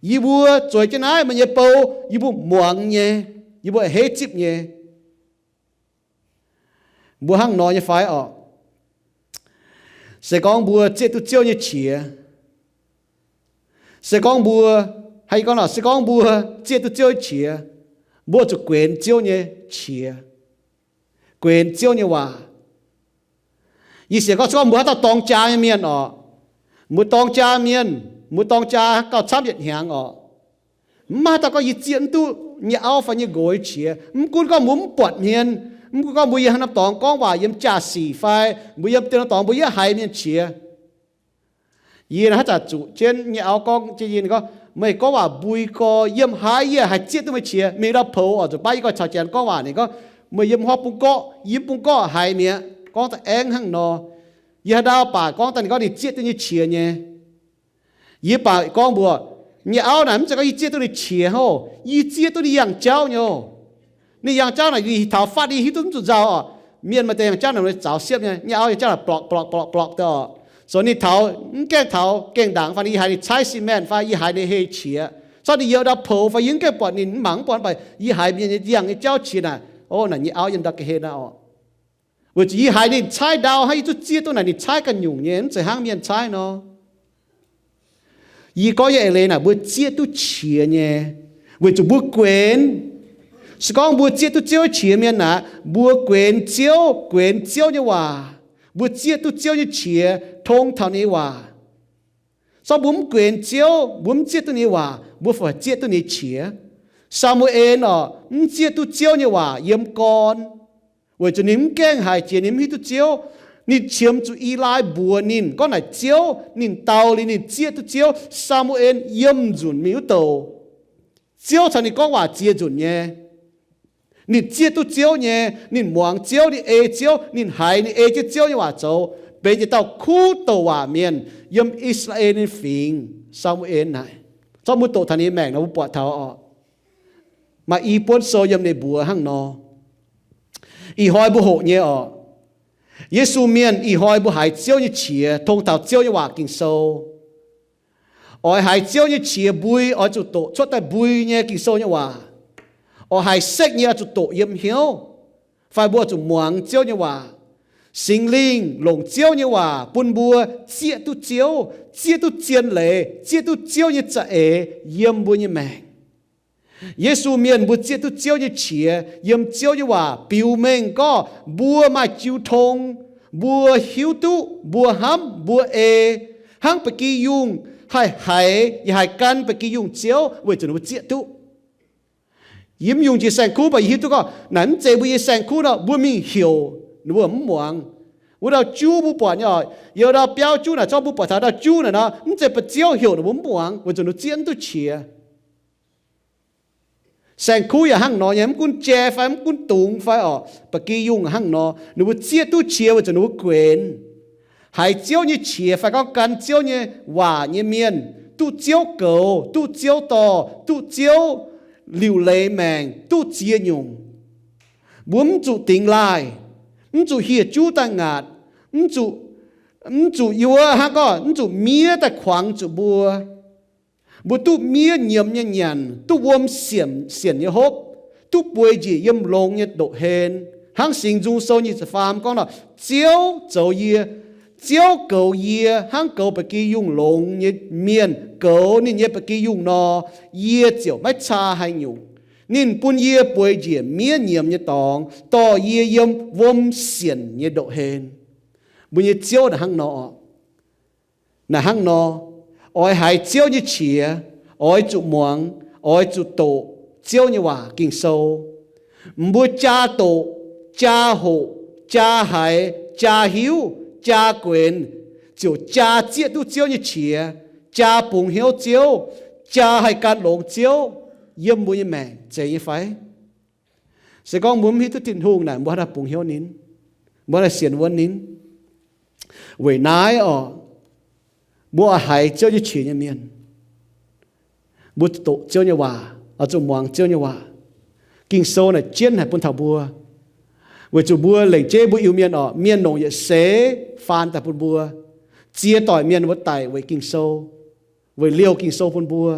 Yie mbuo zueiz jienv naaiv meih nyei bou, yie mbuo muangx nyei, yie mbuo a'hneiv zipv nyei. Mbuo hnangv nor nyei fai orqc? Se gorngv mbuo zieqv duqv Ziouv nyei qiex, se gorngv mbuo, hnangv yie gorngv nor, se gorngv mbuo zieqv duqv Ziouv nyei qiex, mbuo zuqc guenx Ziouv nyei qiex, guenx Ziouv nyei waac. Yie sienx gorngv se gorngv mbuo haaix dauh dorng jaa nyei mienh orqc, mbuo dorng jaa mienh, mbuo dorng jaa gauh camv yietc hnyangx orqc, mv maaih haaix dauh gorngv yie zieqv mv duqv nyei auv fai nyei nqox nyei qiex. Mv gunv gorngv mbuo mv buatc hmien, mv gunv gorngv mbuo yiem haaix norm dorngx gorngv waac, yiem jaa-sic fai mbuo yiem dieh norm dorngx mbuo yietv haiz mienh qiex. Yie naaiv haaix zanc zuqc jienv nyei auv gorngv jienv yie, ninh gorngv, meih gorngv waac mbui gorx, yiem haaix yie haih zieqv duqv meih qiex? Mingh ndau-poux oc, nzunc baav yie gorngv caux janx gorngv waac, ninh gorngv, meih yiem haaix bung gorqv, yie mv bung gorqv haiz mi'aqv, gorngv da'aengv hnangv nor. Yie haaix ndau baac gorngv daaih ninh gorngv ninh zieqv duqv nyei qiex nyei. Yie baac gorngv mbuox nyei auv naaic, mv zeiz gorngv yie zieqv duqv ninh qiex hov, yie zieqv duqv ninh yangh jauv nyei. Ninh yangh jauv naaic, ninh taux fatv ninh hiuv duqv mv zuqc nzauh oc. Mienh maaih deix yangh jauv naaic ninh zaux siepv nyei, nyei auv yangh jauv naaic blorqc blorqc blorqc blorqc daaih oc. Zoux ninh taux mv gaengh taux gengh ndaangc fai yie haiz ninh caaiv cement fai yie haiz ninh hei qiex, corc ninh yiem ndau-poux fai yie mv gaengh buatc ninh, mv mangc mv buatc, mv baac yie haiz mienh nyei yangh nyei jauv qiex naaic, o, naaic nyei auv yiem ndau ga'hlen naaiv oc. Weic zuqc yie haiz ninh caaiv ndau hnangv yie duqv zieqv duqv naaic ninh caaiv ganh nyungc nyei, mv zeiz hnangv mienh caaiv nor. Yie gorngv nyei eix leiz naaic mbuo zieqv duqv qiex nyei, weic zuqc mbuo guenx. Se gorngv mbuo zieqv duqv Ziouv nyei qiex mienh naaic, mbuo guenx Ziouv, guenx Ziouv nyei waac. Mbuo zieqv duqv Ziouv nyei qiex, tong taux ninh nyei waac. Corc mbuo mv guenx Ziouv, mbuo mv zieqv duqv ninh nyei waac, mbuo fai zieqv duqv ninh nyei qiex. Saa^mu^en orqc, mv zieqv duqv Ziouv nyei waac yiem gorn, weic zuqc ninh mv gaengh haiz jiex, ninh mv hiuv duqv Ziouv. Ninh qiemx zuqc Elai mbuox ninh gorngv naaic Ziouv, ninh dau liuz ninh zieqv duqv Ziouv. Saa^mu^en yiem nzunc mingh wuov douc, Ziouv caux ninh gorngv waac ziex nzunc nyei. Ninh zieqv duqv Ziouv nyei, ninh muangx Ziouv, ninh ei Ziouv, ninh haiz ninh ei jienv Ziouv nyei waac zoux, benx yietc dauh kuv douc waac mienh yiem I^saa^laa^en nyei fingx. Saa^mu^en naaic, corc mbuo doqc taux ninh nyei maengc nor mbuo buatc taux oc. Maaih i buonv sou yiem ninh mbuox hnangv nor. Ih hnoi mbuo hoqc nyei orqc. Yesu Mienh, ih hnoi mbuo haiz Ziouv nyei qiex, tong taux Ziouv nyei waac Ging-Sou. Oix haiz Ziouv nyei qiex mbui, oix zuqc doqc cuotv daaih mbui nyei Ging-Sou nyei waac. Oix haiz sekv nyei, oix zuqc doqc yiem hnyouv, fai mbuo oix zuqc muangx Ziouv nyei waac. Singx Lingh longc Ziouv nyei waac bun mbuo zieqv duqv Ziouv, zieqv duqv zien leiz, zieqv duqv Ziouv nyei za'eix yiem mbuo nyei maengc. Yesu Mienh, mbuo zieqv duqv Ziouv nyei qiex yiem Ziouv nyei waac biux mengh gorngv mbuo maaih jiu tong, mbuo hiuv duqv, mbuo hnamv, mbuo ei, hnangv ba'gi yungh haih haiz yaac haih gan ba'gi yungh ziouv weic zuqc ninh mbuo zieqv duqv. Yie mv yungh jiex saeng-kuv, mv baac yie hiuv duqv gorngv naaic mv zeiz mbuo nyei saeng-kuv nor, mbuo mingh heuc ninh mbuo mv muangx. Wuov dauh juv mbuo buatc nyei oc, youz dauh biauv juv naaic, zorqv mv buatc taux dauh juv naaic nor, mv zeiz ba'ziouv heuc ninh mbuo mv muangx weic zuqc ninh zieqv mv duqv qiex. Saeng-kuv yaac hnangv nor nyei, mv gunv jai fai mv gunv dungz fai oc, ba'gi yungh hnangv nor, ninh mbuo zieqv duqv qiex weic zuqc ninh mbuo guenx. Haiz Ziouv nyei qiex fai gorngv gan Ziouv nyei waac nyei mienh, duqv Ziouv goux, duqv Ziouv dorh, duqv Ziouv liuc leiz maengc, duqv ziex nyungc. Mbuo mv zuqc dingx laaih, mv zuqc hieh juv daaih ngaatc, mv zuqc, mv zuqc yie wuov hnangv gorngv mv zuqc miev daaih kuangx zuqc mbuo. Mbuo duqv miev nyiemz nyei nyanc, duqv wuom sienc, sienc nyei hopv, duqv bueix njiec yiem longx nyei ndoqc hlen. Hnangv Singx Nzung Sou nyic ziepc faam gorngv nor, Ziouv zoux yie, Ziouv goux yie hnangv goux ba'gi yungh longx nyei mienh goux ninh nyei ba'gi yungh nor, yie ziouc maiv caa haaix nyungc. Ninh bun yie bueix njiec miev nyiemz nyei dorngx, dorh yie yiem wuom sienc nyei ndoqc hlen. Mbuo nyei Ziouv naaic hnangv nor oc. Naaic hnangv nor, oix haiz Ziouv nyei qiex, oix zuqc muangx, oix zuqc doqc Ziouv nyei waac Ging-Sou. Mbuo jaa doqc, jaa hoqc, jaa haiz, jaa hiuv, jaa guenx, ziouc jaa zieqv duqv Ziouv nyei qiex, jaa bungx hnyouv Ziouv, jaa haih gan longx Ziouv yiem mbuo nyei maengc, zeiz nyei fai? Se gorngv mbuo mv hiuv duqv Tin-Hungh naaic, mbuo haaix dauh bungx hnyouv ninh? Mbuo haaix dauh sienx wuonv ninh? Weic naaiv oc, mbuo oix haiz Ziouv nyei qiex nyei mienh, mbuo zuqc doqc Ziouv nyei waac, oix zuqc muangx Ziouv nyei waac. Ging-Sou naaic jienv haic bun taux mbuo, weic zuqc mbuo lengc jeiv mbuo Iu-Mienh oc, mienh longc yietc seix faan daaih bun mbuo. Ziex doic mienh mbuo daic weic Ging-Sou, weic liouh Ging-Sou bun mbuo.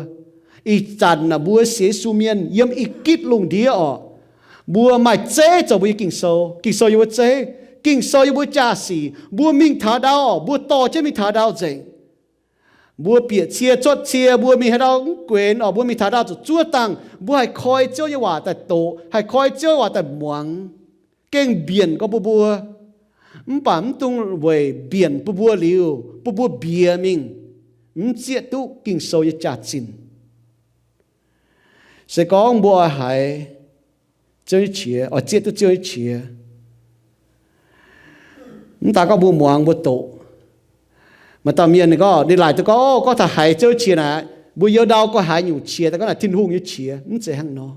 Ih zanc naaic mbuo sienx Yesu mienh yiem ih gitv lungh ndiev oc, mbuo maaih zeiv zoux mbuo nyei Ging-Sou. Ging-Sou yiem mbuo zeiv, Ging-Sou yiem mbuo jaa-sic. Mbuo mingh taux ndau oc, mbuo dorh jienv mingh taux ndau nzengc. Mbuo bieqc cie cuotv cie, mbuo mingh haaix ndau mv guenx oc, mbuo mingh taux ndau zuqc zuov dangh, mbuo haih koi Ziouv nyei waac daaih doqc, haih koi Ziouv nyei waac daaih muangx, gengh mbienc gorx bun mbuo. Mv baac mv dungx weic mbienc bun mbuo liuz, bun mbuo mbiex mingh, mv zieqv duqv Ging-Sou nyei jaax-zinh. Se gorngv mbuo oix haiz Ziouv nyei qiex, oix zieqv duqv Ziouv nyei qiex, mv daaih gorngv mbuo muangx mbuo doqc. Maaih dauh mienh ninh gorngv, ninh laaic duqv gorngv, gorngv taux haiz Ziouv nyei qiex naaic, mbuo youz ndau gorngv haiz nyungc qiex, daaih gorngv naaic Tin-Hungh nyei qiex. Mv zeiz hnangv nor.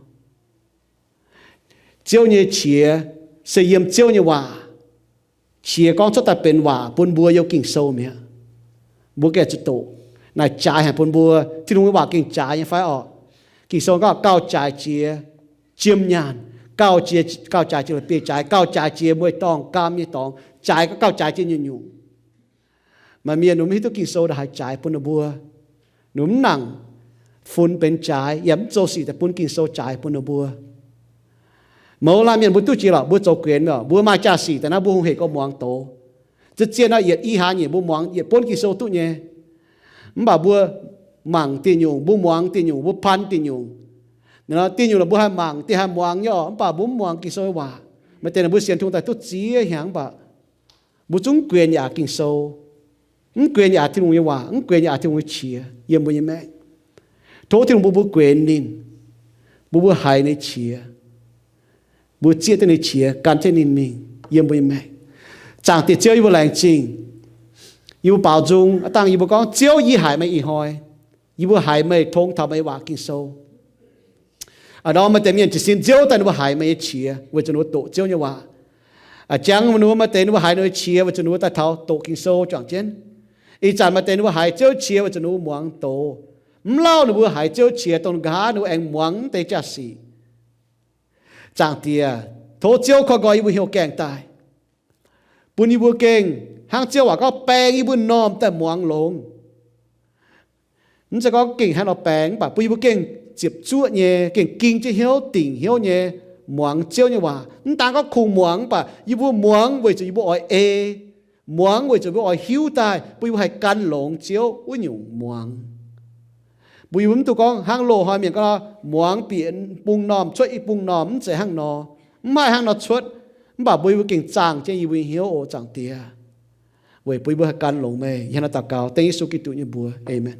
Ziouv nyei qiex se yiem Ziouv nyei waac. Qiex gorngv cuotv daaih benx waac bun mbuo yiem Ging-Sou mi'aqv. Mbuo gengh zuqc doqc. Naaic jaaix haic bun mbuo. Tin-Hungh nyei waac gengh jaaix nyei fai orqc? Ging-Sou gorngv gauh jaaix jiex jiem nyaanh, gauh jiex, gauh jaaix jiex la'bieiv-jaaix, gauh jaaix jiex mueiz-dorngh gaam nyei dorngx, jaaix gauh jaaix jiex nyungc-nyungc. Maaih mienh ninh mv hiuv duqv Ging-Sou ndongc haaix jaaix bun ninh mbuo. Ninh mv nangc funx benx jaaix, yaac mv zoux sic daaih bun Ging-Sou jaaix bun ninh mbuo. Mouz laanh mienh mbuo duqv jiex lorqc, mbuo zoux guenx oc, mbuo maaih jaa-sic daaih naaiv mbuo hungh hec gorx muangx doz. Zien-zien nor yietc i hlaax nyeic mbuo muangx yietc buonv Ging-Sou duqv nyei. Mv baac mbuo mangc dieh nyungc, mbuo muangx dieh nyungc, mbuo pan dieh nyungc. Dieh nyungc lorqc mbuo haih mangc, dieh haih muangx nyei oc, mv baac mbuo mv muangx Ging-Sou nyei waac. Maaih deix naaic mbuo sienx Tin-Hungh daaih duqv ziex hnyangx mv baac mbuo zungv mv guenx yaac Ging-Sou, mv guenx yaac Tin-Hungh nyei waac, mv guenx yaac Tin-Hungh nyei qiex yiem mbuo nyei maengc. Tov Tin-Hungh bun mbuo guenx ninh, bun mbuo haiz ninh nyei qiex, mbuo zieqv duqv ninh nyei qiex gan jienv ninh mingh yiem mbuo nyei maengc. Zaangc Diex Ziouv, yie mbuo laengz zingh, yie mbuo baaux nzung. Aav dangh yie mbuo gorngv, Ziouv, yie haiz meih ih hnoi. Yie mbuo haiz meih tong taux meih nyei waac Ging-Sou. A'ndorm maaih deix mienh jiez sin Ziouv daaih ninh mbuo haiz meih nyei qiex weic zuqc ninh mbuo doqc Ziouv nyei waac. A'jangv ninh mbuo maaih deix ninh mbuo haiz ninh nyei qiex weic zuqc ninh mbuo daaih taux doqc Ging-Sou juangc jienv. Ih zanc maaih deix ninh mbuo haiz Ziouv qiex weic zuqc ninh mbuo muangx doz. Mv lauh ninh mbuo haiz Ziouv qiex dongh nqa'haav ninh mbuo aengx muangx mv deix jaa-sic. Zaangc Diex, tov Ziouv koi nqoi yie mbuo hnyouv gaengh daaih, bun yie mbuo gengh hnangv Ziouv waac gorngv, baeng yie mbuo m'normh daaih muangx longx. Mv zeiz gorngv gengh haaix nor baeng, mv baac bun yie mbuo gengh ziepc zuoqv nyei, gengh ging jienv hnyouv, dingc hnyouv nyei muangx Ziouv nyei waac. Mv daan gorngv kungx muangx, mv baac yie mbuo muangx weic zuqc yie mbuo oix ei, muangx weic zuqc mbuo oix hiuv daaih bun yie mbuo haih gan longx Ziouv wuov nyungc muangx. Mbuo yie mbuo mv dungx gorngv hnangv loz-hnoi mienh gorngv nor, muangx bieqc bung normh cuotv i bung normh, mv zeiz hnangv nor. Mv haih hnangv nor cuotv. Mv baac mbuo yie mbuo gengh zaangh jienv yie mbuo nyei hnyouv oc, Zaangc Diex, weic bun yie mbuo haih gan longx meih. Yie hnangv naaiv daux gaux dengv Yesu Giduc nyei mbuox, aamen.